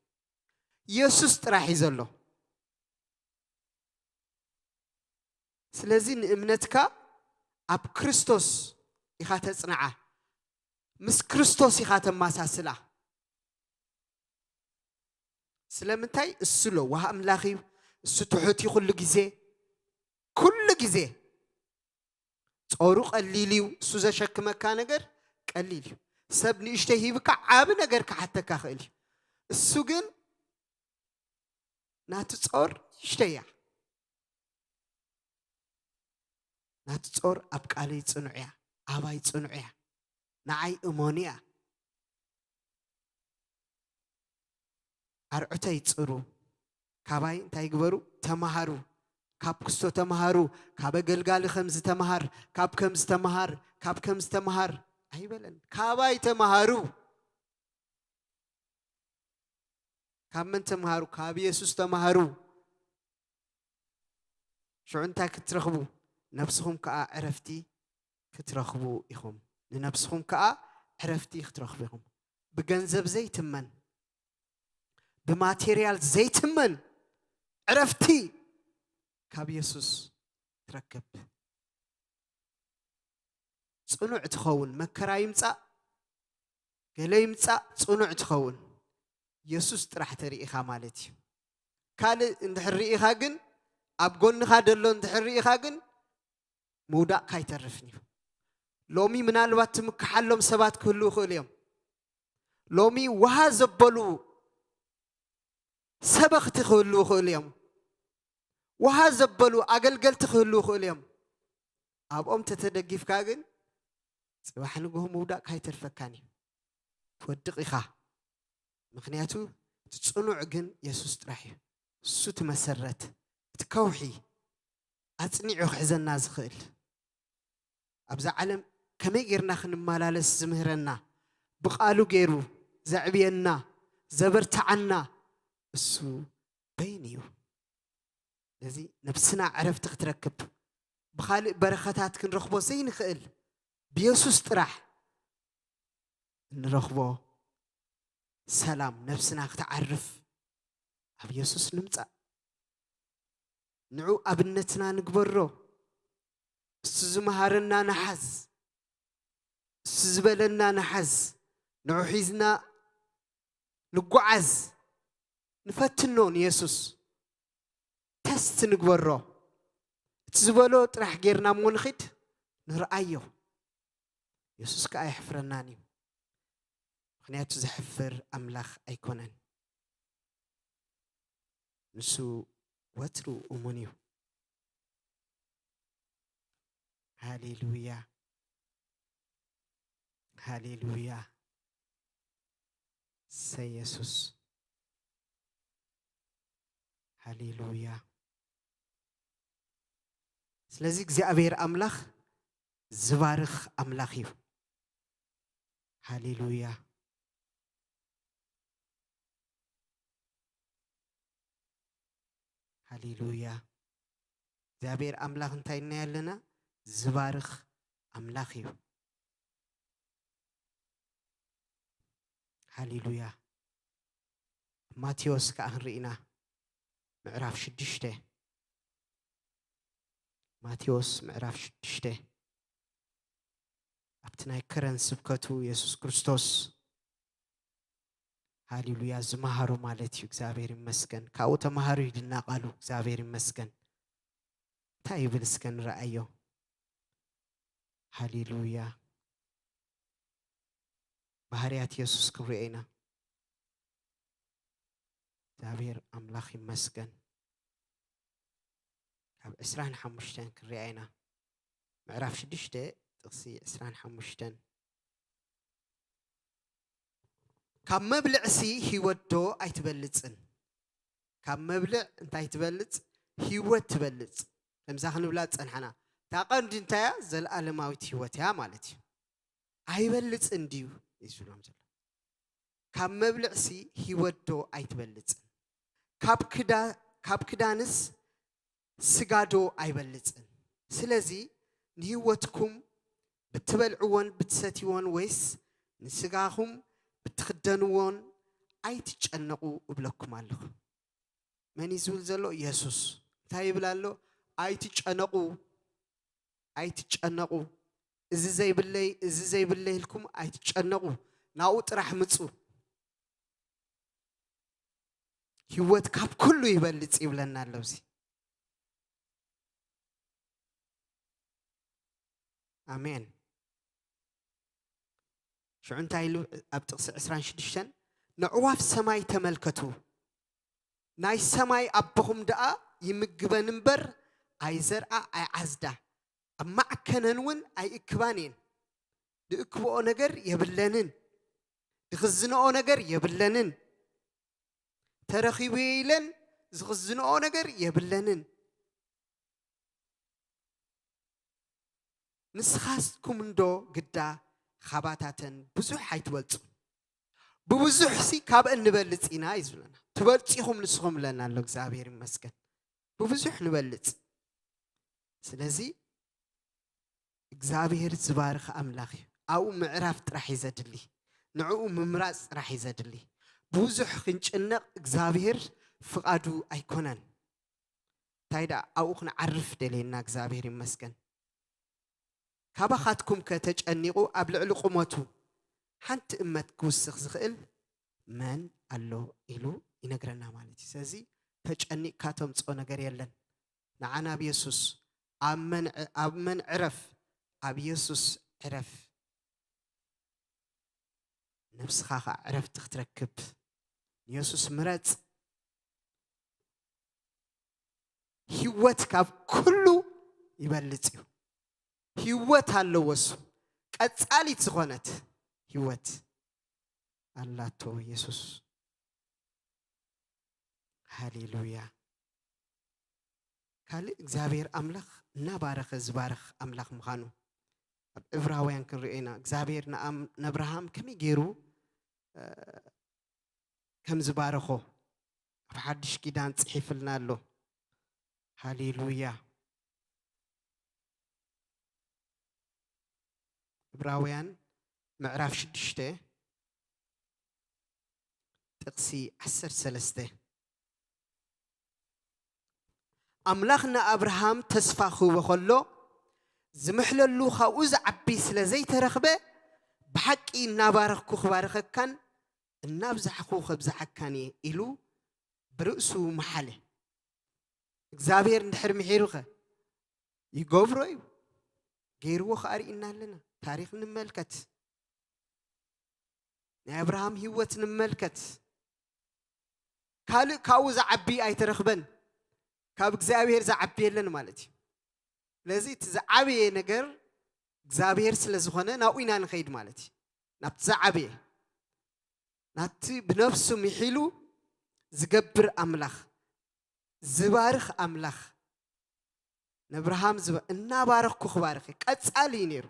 የሱስ ጥራሕ እዩ ዘሎ። ስለዚ ንእምነትካ ኣብ ክርስቶስ ኢኻ ተጽንዓ፣ ምስ ክርስቶስ ኢኻ ተመሳስላ። ስለምንታይ? እሱ ለዋህ ኣምላኽ እዩ። እሱ ትሑት እዩ ኩሉ ግዜ፣ ኩሉ ግዜ። ጾሩ ቀሊል እዩ። እሱ ዘሸክመካ ነገር ቀሊል እዩ። ሰብ ንእሽተይ ሂብካ ዓቢ ነገር ክሓተካ ክእል እዩ። እሱ ግን ናቱ ጾር ንእሽተይ እያ። ናቱ ጾር ኣብ ቃለይ ጽኑዕ እያ፣ ኣባይ ጽኑዕ እያ፣ ንዓይ እመኑ እያ። ኣርዑተይ ጽሩ፣ ካባይ እንታይ ግበሩ? ተማሃሩ። ካብ ክስቶ ተማሃሩ፣ ካብ ኣገልጋሊ ከምዚ ተማሃር፣ ካብ ከምዚ ተማሃር፣ ካብ ከምዚ ተማሃር ኣይበለን። ካባይ ተማሃሩ። ካብ መን ተማሃሩ? ካብ የሱስ ተማሃሩ። ሽዑ እንታይ ክትረኽቡ? ነብስኹም ከኣ ዕረፍቲ ክትረኽቡ ኢኹም። ንነብስኹም ከኣ ዕረፍቲ ክትረኽቡ ኢኹም። ብገንዘብ ዘይትመን፣ ብማቴርያል ዘይትመን ዕረፍቲ ካብ የሱስ ትረክብ። ጽኑዕ ትኸውን፣ መከራ ይምጻእ፣ ገለ ይምጻእ፣ ጽኑዕ ትኸውን። የሱስ ጥራሕ ተርኢ ኢኻ ማለት እዩ። ካልእ እንድሕር ርኢኻ ግን፣ ኣብ ጎንኻ ደሎ እንድሕር ርኢኻ ግን፣ ምውዳቕካ ኣይተርፍን እዩ። ሎሚ ምናልባት ትምክሓሎም ሰባት ክህልዉ ይኽእሉ እዮም። ሎሚ ውሃ ዘበሉ ሰበኽቲ ክህልዉ ይኽእሉ እዮም። ውሃ ዘበሉ ኣገልገልቲ ክህልዉ ይኽእሉ እዮም። ኣብኦም ተተደጊፍካ ግን፣ ጽባሕ ንግሆ ምውዳቕካ ኣይተርፈካን እዩ። ትወድቕ ኢኻ። ምኽንያቱ፣ እቲ ጽኑዕ ግን የሱስ ጥራሕ እዩ። እሱ እቲ መሰረት፣ እቲ ከውሒ፣ ኣጽኒዑ ክሕዘና ዝኽእል። ኣብዛ ዓለም ከመይ ጌርና ክንመላለስ ዝምህረና፣ ብቓሉ ገይሩ ዘዕብየና፣ ዘበርትዓና፣ እሱ በይኑ እዩ። ስለዚ ነብስና ዕረፍቲ ክትረክብ፣ ብኻልእ በረኸታት ክንረኽቦ ዘይንኽእል፣ ብየሱስ ጥራሕ እንረኽቦ ሰላም፣ ነብስና ክትዓርፍ ኣብ የሱስ ንምጻእ። ንዑ ኣብነትና ንግበሮ። እሱ ዝመሃረና ንሓዝ፣ እሱ ዝበለና ንሓዝ። ንዑ ሒዝና ንጓዓዝ፣ ንፈትኖ ንየሱስ። ተስት ንግበሮ። እቲ ዝበሎ ጥራሕ ጌርና እሞ ንኺድ፣ ንርኣዮ። የሱስ ከኣ ኣየሕፍረናን እዩ። ምኽንያቱ ዘሕፍር ኣምላኽ ኣይኮነን። ንሱ ወትሩ እሙን እዩ። ሃሌሉያ፣ ሃሌሉያ። ሰ የሱስ። ሃሌሉያ። ስለዚ እግዚኣብሔር ኣምላኽ ዝባርኽ ኣምላኽ እዩ። ሃሌሉያ፣ ሃሌሉያ። እግዚኣብሔር ኣምላኽ እንታይ ኢልና ኣለና? ዝባርኽ ኣምላኽ እዩ። ሃሌሉያ። ማቴዎስ ከኣ ክንርኢ ኢና፣ ምዕራፍ ሽዱሽተ። ማቴዎስ ምዕራፍ ሽዱሽተ። ኣብቲ ናይ ከረን ስብከቱ የሱስ ክርስቶስ፣ ሃሌሉያ፣ ዝመሃሮ ማለት እዩ። እግዚኣብሔር ይመስገን። ካብኡ ተማሃሩ ይድና ቃሉ። እግዚኣብሔር ይመስገን። እንታይ ይብል እስከ ንረኣዮ። ሃሌሉያ። ባህርያት የሱስ ክንሪኦ ኢና። እግዚኣብሔር ኣምላኽ ይመስገን። ካብ ዕስራን ሓሙሽተን ክንሪኣ ኢና። ምዕራፍ ሽዱሽተ ጥቕሲ ዕስራን ሓሙሽተን። ካብ መብልዕሲ ህይወት ዶ ኣይትበልጽን? ካብ መብልዕ እንታይ ትበልጽ? ህይወት ትበልጽ። ከምዛ ክንብላ ዝጸንሓና። እታ ቀንዲ እንታይ እያ? ዘለኣለማዊት ህይወት እያ ማለት እዩ። ኣይበልጽን ድዩ? እዩ ዝብሎም ዘሎ። ካብ መብልዕሲ ህይወት ዶ ኣይትበልጽን? ካብ ክዳ-፣ ካብ ክዳንስ ስጋ ዶ ኣይበልጽን? ስለዚ ንህይወትኩም ብትበልዕዎን ብትሰትይዎን ወይስ ንስጋኹም ብትኽደንዎን ኣይትጨነቑ እብለኩም ኣለኹ። መን እዩ ዝብል ዘሎ? የሱስ። እንታይ ይብል ኣሎ? ኣይትጨነቑ፣ ኣይትጨነቑ። እዚ ዘይብለይ፣ እዚ ዘይብለይ ኢልኩም ኣይትጨነቑ። ናብኡ ጥራሕ ምጹ። ህይወት ካብ ኩሉ ይበልጽ ይብለና ኣሎ እዚ። ኣሜን። ሽዑ እንታይ ኢሉ ኣብ ጥቕሲ ዕስራን ሽዱሽተን? ነዕዋፍ ሰማይ ተመልከቱ፣ ናይ ሰማይ ኣቦኹም ደኣ ይምግበን እምበር ኣይዘርኣ ኣይዓዝዳ፣ ኣብ ማዕከነን እውን ኣይእክባን እየን። ዝእክብኦ ነገር የብለንን፣ ዝኽዝንኦ ነገር የብለንን። ተረኺቡ ኢለን ዝኽዝንኦ ነገር የብለንን። ንስኻትኩም እንዶ ግዳ ኻባታተን ብዙሕ ኣይትበልጹ? ብብዙሕሲ ካብአን ንበልጽ ኢና እዩ ዝብለና። ትበልጹ ኢኹም ንስኹም ብለና ኣሎ። እግዚኣብሔር ይመስገን። ብብዙሕ ንበልጽ። ስለዚ እግዚኣብሔር ዝባርኽ ኣምላኽ እዩ። ኣብኡ ምዕራፍ ጥራሕ እዩ ዘድሊ። ንዕኡ ምምራጽ ጥራሕ እዩ ዘድሊ። ብዙሕ ክንጭነቕ እግዚኣብሔር ፍቓዱ ኣይኮነን። እንታይ ደኣ ኣብኡ ክንዓርፍ ደልየና። እግዚኣብሔር ይመስገን። ካባኻትኩም ከ ተጨኒቑ ኣብ ልዕሊ ቁመቱ ሓንቲ እመት ክውስኽ ዝኽእል መን ኣሎ ኢሉ ይነግረና ማለት እዩ። ስለዚ ተጨኒቕካ ተምጽኦ ነገር የለን። ንዓ ናብ የሱስ፣ ኣብ መን ዕረፍ? ኣብ የሱስ ዕረፍ። ነብስኻ ኸኣ ዕረፍቲ ክትረክብ ንየሱስ ምረጽ። ህይወት ካብ ኩሉ ይበልጽ እዩ። ህይወት ኣለዎ እሱ። ቀጻሊት ዝኾነት ህይወት ኣላቶ የሱስ። ሃሌሉያ። ካልእ እግዚኣብሔር ኣምላኽ እናባረኸ ዝባርኽ ኣምላኽ ምዃኑ ኣብ ዕብራውያን ክንሪኦ ኢና። እግዚኣብሔር ንኣም-፣ ንኣብርሃም ከመይ ገይሩ፣ እ፣ ከም ዝባረኾ ኣብ ሓድሽ ኪዳን ጽሒፍልና ኣሎ። ሃሌሉያ። ዕብራውያን ምዕራፍ ሽዱሽተ ጥቕሲ ዓሰርተ ሰለስተ። ኣምላኽ ንኣብርሃም ተስፋ ክህቦ ከሎ፣ ዝምሕለሉ ካብኡ ዝዓቢ ስለ ዘይተረኽበ፣ ብሓቂ እናባረኽኩ ክባርኸካን እናብዛሕኹ ከብዝሓካን እየ ኢሉ ብርእሱ መሓለ። እግዚኣብሔር እንድሕር ምሒሩኸ ይገብሮ እዩ፣ ገይርዎ ከኣ ርኢና ኣለና። ታሪኽ ንመልከት፣ ናይ ኣብርሃም ህይወት ንመልከት። ካልእ ካብኡ ዝዓቢ ኣይተረኽበን። ካብ እግዚኣብሔር ዝዓቢ የለን ማለት እዩ። ስለዚ እቲ ዝዓበየ ነገር እግዚኣብሔር ስለ ዝኾነ ናብኡ ኢና ንኸይድ ማለት እዩ። ናብቲ ዝዓበየ፣ ናቲ ብነፍሱ ምሒሉ ዝገብር ኣምላኽ፣ ዝባርኽ ኣምላኽ፣ ነብርሃም ዝበ-፣ እናባረኽኩ ክባርኽ እየ። ቀጻሊ እዩ ነይሩ።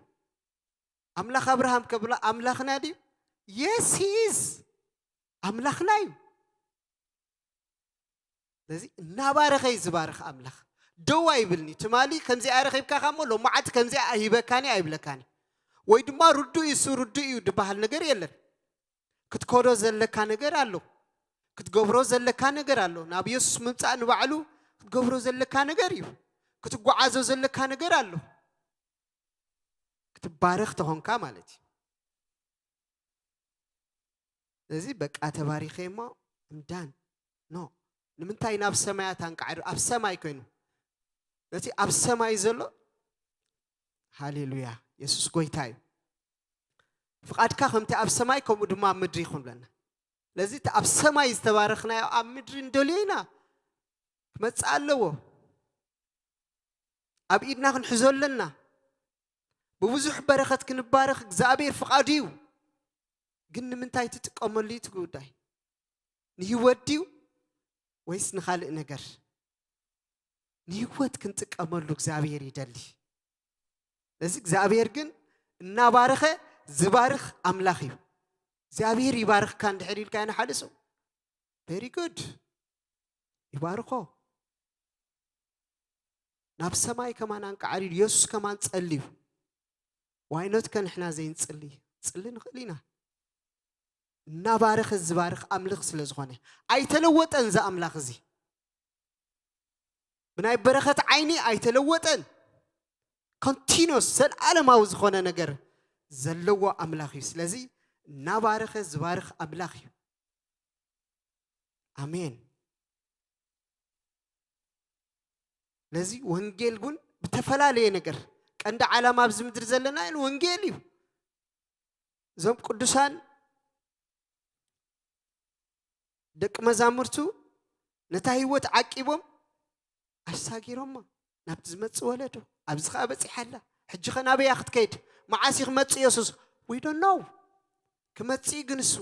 ኣምላኽ ኣብርሃም ከብሎ ኣምላኽና ድዩ? Yes, he is። ኣምላኽና እዩ። ስለዚ እናባረኸ እዩ ዝባርኽ ኣምላኽ። ደው ኣይብልኒ። ትማሊ ከምዚኣ ረኺብካኻ እሞ ሎማዓንቲ ከምዚኣ ሂበካኒ ኣይብለካኒ። ወይ ድማ ርዱእ እዩ፣ እሱ ርዱእ እዩ ዝበሃል ነገር የለን። ክትከዶ ዘለካ ነገር ኣሎ። ክትገብሮ ዘለካ ነገር ኣሎ። ናብ የሱስ ምምጻእ ንባዕሉ ክትገብሮ ዘለካ ነገር እዩ። ክትጓዓዞ ዘለካ ነገር ኣሎ። ክትባረኽ ተኾንካ ማለት እዩ። ስለዚ በቃ ተባሪኸ እሞ እምዳን ኖ። ንምንታይ ናብ ሰማያት ኣንቃዕዶ? ኣብ ሰማይ ኮይኑ ነቲ ኣብ ሰማይ ዘሎ፣ ሃሌሉያ፣ የሱስ ጎይታ እዩ። ፍቓድካ ከምቲ ኣብ ሰማይ ከምኡ ድማ ኣብ ምድሪ ይኹን ብለና። ስለዚ እቲ ኣብ ሰማይ ዝተባረኽናዮ ኣብ ምድሪ እንደልዮ ኢና ክመጽእ ኣለዎ። ኣብ ኢድና ክንሕዞ ኣለና። ብብዙሕ በረኸት ክንባረኽ እግዚኣብሔር ፍቓዱ እዩ። ግን ንምንታይ ትጥቀመሉ እዩ እቲ ጉዳይ? ንህይወት ድዩ ወይስ ንኻልእ ነገር? ንህይወት ክንጥቀመሉ እግዚኣብሔር ይደሊ። ነዚ እግዚኣብሔር ግን እናባረኸ ዝባርኽ ኣምላኽ እዩ። እግዚኣብሔር ይባርኽካ እንድሕር ኢልካዮ ንሓደ ሰብ፣ very good፣ ይባርኾ። ናብ ሰማይ ከማን ኣንቃዕሪሉ፣ የሱስ ከማን ጸልዩ። ዋይኖት ከ ንሕና ዘይንጽሊ? ጽሊ ንኽእል ኢና። እናባረኸ ዝባርኽ ኣምልኽ ስለ ዝኾነ፣ ኣይተለወጠን እዚ ኣምላኽ እዚ። ብናይ በረኸት ዓይኒ ኣይተለወጠን። ኮንቲኖስ፣ ዘለዓለማዊ ዝኾነ ነገር ዘለዎ ኣምላኽ እዩ። ስለዚ እናባረኸ ዝባርኽ ኣምላኽ እዩ። ኣሜን። ስለዚ ወንጌል እውን ብተፈላለየ ነገር፣ ቀንዲ ዓላማ ኣብዚ ምድሪ ዘለና ወንጌል እዩ። እዞም ቅዱሳን ደቂ መዛሙርቱ ነታ ህይወት ዓቂቦም ኣሳጊሮማ ናብቲ ዝመጽእ ወለዶ። ኣብዚ ኸኣ በጺሓ ኣላ። ሕጂ ኸ ናበይ እያ ክትከይድ? መዓስ እዩ ክመጽእ የሱስ? We don't know። ክመጽእ እዩ ግን እሱ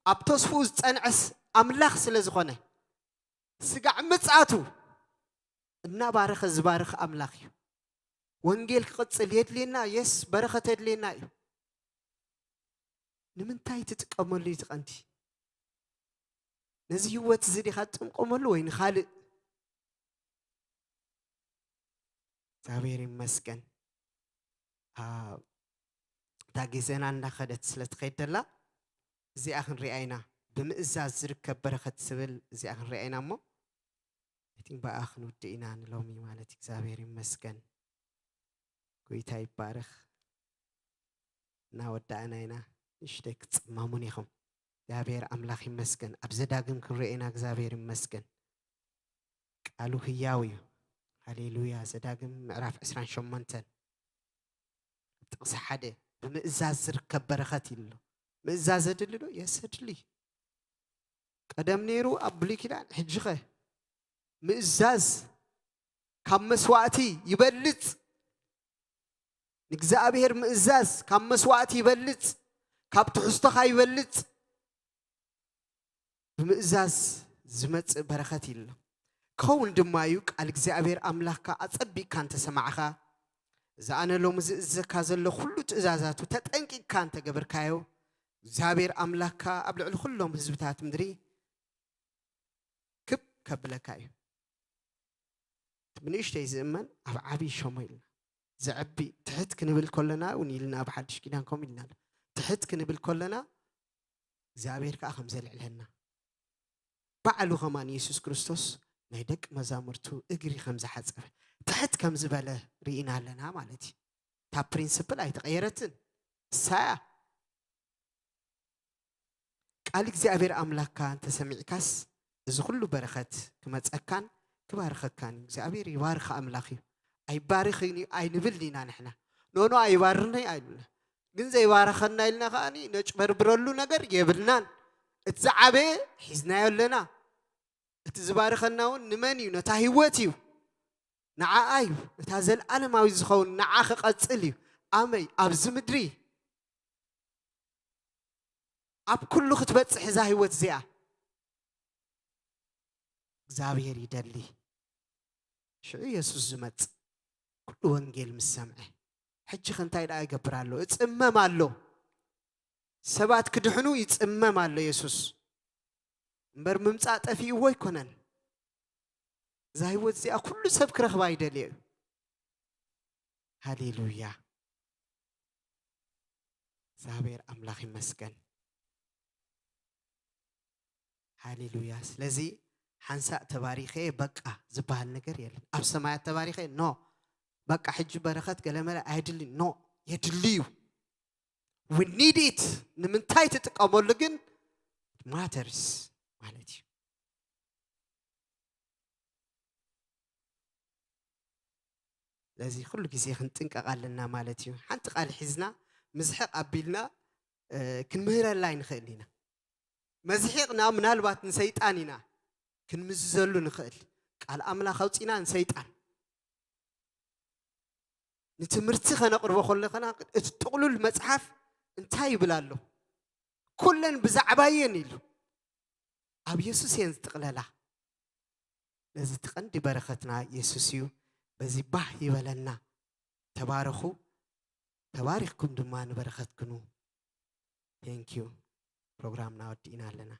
ኣብ ተስፍኡ ዝጸንዐስ ኣምላኽ ስለ ዝኾነ፣ ስጋዕ ምጽኣቱ እናባረኸ ዝባርኽ ኣምላኽ እዩ። ወንጌል ክቕጽል የድልየና፣ የስ በረኸት የድልየና እዩ። ንምንታይ ትጥቀመሉ እዩ እቲ ቀንዲ? ነዚ ህይወት እዚ ዲኻ ትጥምቀመሉ ወይ ንኻልእ? እግዚኣብሔር ይመስገን። ኣብ እታ ግዜና እንዳኸደት ስለ ትኸይድ ደላ እዚኣ ክንሪኣ ኢና። ብምእዛዝ ዝርከብ በረኸት ዝብል እዚኣ ክንሪኣ ኢና እሞ፣ I think ብኣ ክንውድእ ኢና ንሎሚ ማለት እዩ። እግዚኣብሔር ይመስገን። ጎይታ ይባረኽ። እናወዳእና ኢና። ንእሽተይ ክትጽመሙን ኢኹም። እግዚኣብሔር ኣምላኽ ይመስገን። ኣብ ዘዳግም ክንሪኦ ኢና። እግዚኣብሔር ይመስገን። ቃሉ ህያው እዩ። ሃሌሉያ። ዘዳግም ምዕራፍ ዕስራን ሸሞንተን ጥቕሲ ሓደ፣ ብምእዛዝ ዝርከብ በረኸት ኢሉ ኣሎ። ምእዛዝ የድሊ ዶ? የስ፣ የድሊ። ቀደም ነይሩ ኣብ ብሉይ ኪዳን፣ ሕጂ ኸ? ምእዛዝ ካብ መስዋእቲ ይበልጽ። ንእግዚኣብሔር ምእዛዝ ካብ መስዋእቲ ይበልጽ፣ ካብ ትሕዝቶኻ ይበልጽ። ብምእዛዝ ዝመጽእ በረኸት ኢሉ ኣሎ። ክኸውን ድማ እዩ፣ ቃል እግዚኣብሔር ኣምላኽካ ኣጸቢቕካ እንተሰማዕኻ፣ እዚ ኣነ ሎሚ ዝእዝዘካ ዘሎ ኩሉ ትእዛዛቱ ተጠንቂቕካ እንተገበርካዮ፣ እግዚኣብሔር ኣምላኽካ ኣብ ልዕሊ ኩሎም ህዝብታት ምድሪ ክብ ከብለካ እዩ። እቲ ብንእሽተይ ዝእመን ኣብ ዓብዪ ሸሞ ኢልና። ዘዕቢ ትሕት ክንብል ከለና እውን ኢልና ኣብ ሓድሽ ኪዳን ከምኡ ኢልና ኣሎ። ትሕት ክንብል ከለና እግዚኣብሔር ከዓ ከም ዘልዕለና። ባዕሉ ከማን የሱስ ክርስቶስ ናይ ደቂ መዛሙርቱ እግሪ ከም ዝሓጸበ፣ ትሕት ከም ዝበለ ርኢና ኣለና ማለት እዩ። እታ ፕሪንስፕል ኣይተቐየረትን። እሳ እያ። ቃል እግዚኣብሔር ኣምላክካ እንተሰሚዕካስ፣ እዚ ኩሉ በረኸት ክመጸካን ክባርኸካን እዩ። እግዚኣብሔር ይባርኽ ኣምላኽ እዩ። ኣይባርኽን እዩ ኣይንብል ኢና ንሕና። ኖኖ ኣይባርኽን እዩ ኣይንብልና። ግን ዘይባረኸና ኢልና ከኣኒ ነጭበርብረሉ ነገር የብልናን። እቲ ዝዓበየ ሒዝናዮ ኣለና። እቲ ዝባርኸና እውን ንመን እዩ? ነታ ህይወት እዩ። ንዓኣ እዩ። ነታ ዘለኣለማዊ ዝኸውን ንዓ ክቐጽል እዩ። ኣመይ ኣብዚ ምድሪ ኣብ ኩሉ ክትበጽሕ እዛ ህይወት እዚኣ እግዚኣብሔር ይደሊ። ሽዑ የሱስ ዝመጽእ ኩሉ ወንጌል ምስ ሰምዐ፣ ሕጂ ከ እንታይ ደኣ ይገብር ኣሎ? እጽመም ኣሎ። ሰባት ክድሕኑ ይጽመም ኣሎ የሱስ። እምበር ምምጻእ ጠፊእዎ ኣይኮነን። እዛ ህይወት እዚኣ ኩሉ ሰብ ክረኽባ ይደልዮ እዩ። ሃሌሉያ። እግዚኣብሔር ኣምላኽ ይመስገን። ሃሌሉያ። ስለዚ ሓንሳእ ተባሪኸ በቃ ዝበሃል ነገር የለን። ኣብ ሰማያት ተባሪኸ ኖ፣ በቃ ሕጂ በረኸት ገለመለ ኣይድልን። ኖ፣ የድሊ እዩ። We need it። ንምንታይ ትጥቀመሉ ግን ማተርስ ማለት እዩ። ስለዚ ኩሉ ግዜ ክንጥንቀቕ ኣለና ማለት እዩ። ሓንቲ ቃል ሒዝና ምዝሕቕ ኣቢልና፣ እ፣ ክንምህረላ ኣይንኽእል ኢና። መዝሒቕና ምናልባት ንሰይጣን ኢና ክንምዝዘሉ ንኽእል። ቃል ኣምላኽ ኣውጺና ንሰይጣን ንትምህርቲ ከነቕርቦ ከለና እቲ ጥቕሉል መጽሓፍ እንታይ ይብል ኣሎ? ኩለን ብዛዕባ እየን ኢሉ ኣብ የሱስ እየን ዝጥቕለላ። ነዚ እቲ ቀንዲ በረኸትና የሱስ እዩ። በዚ ባህ ይበለና። ተባረኹ። ተባሪኽኩም ድማ ንበረኸት ኩኑ። Thank you። ፕሮግራምና ወዲእና ኣለና።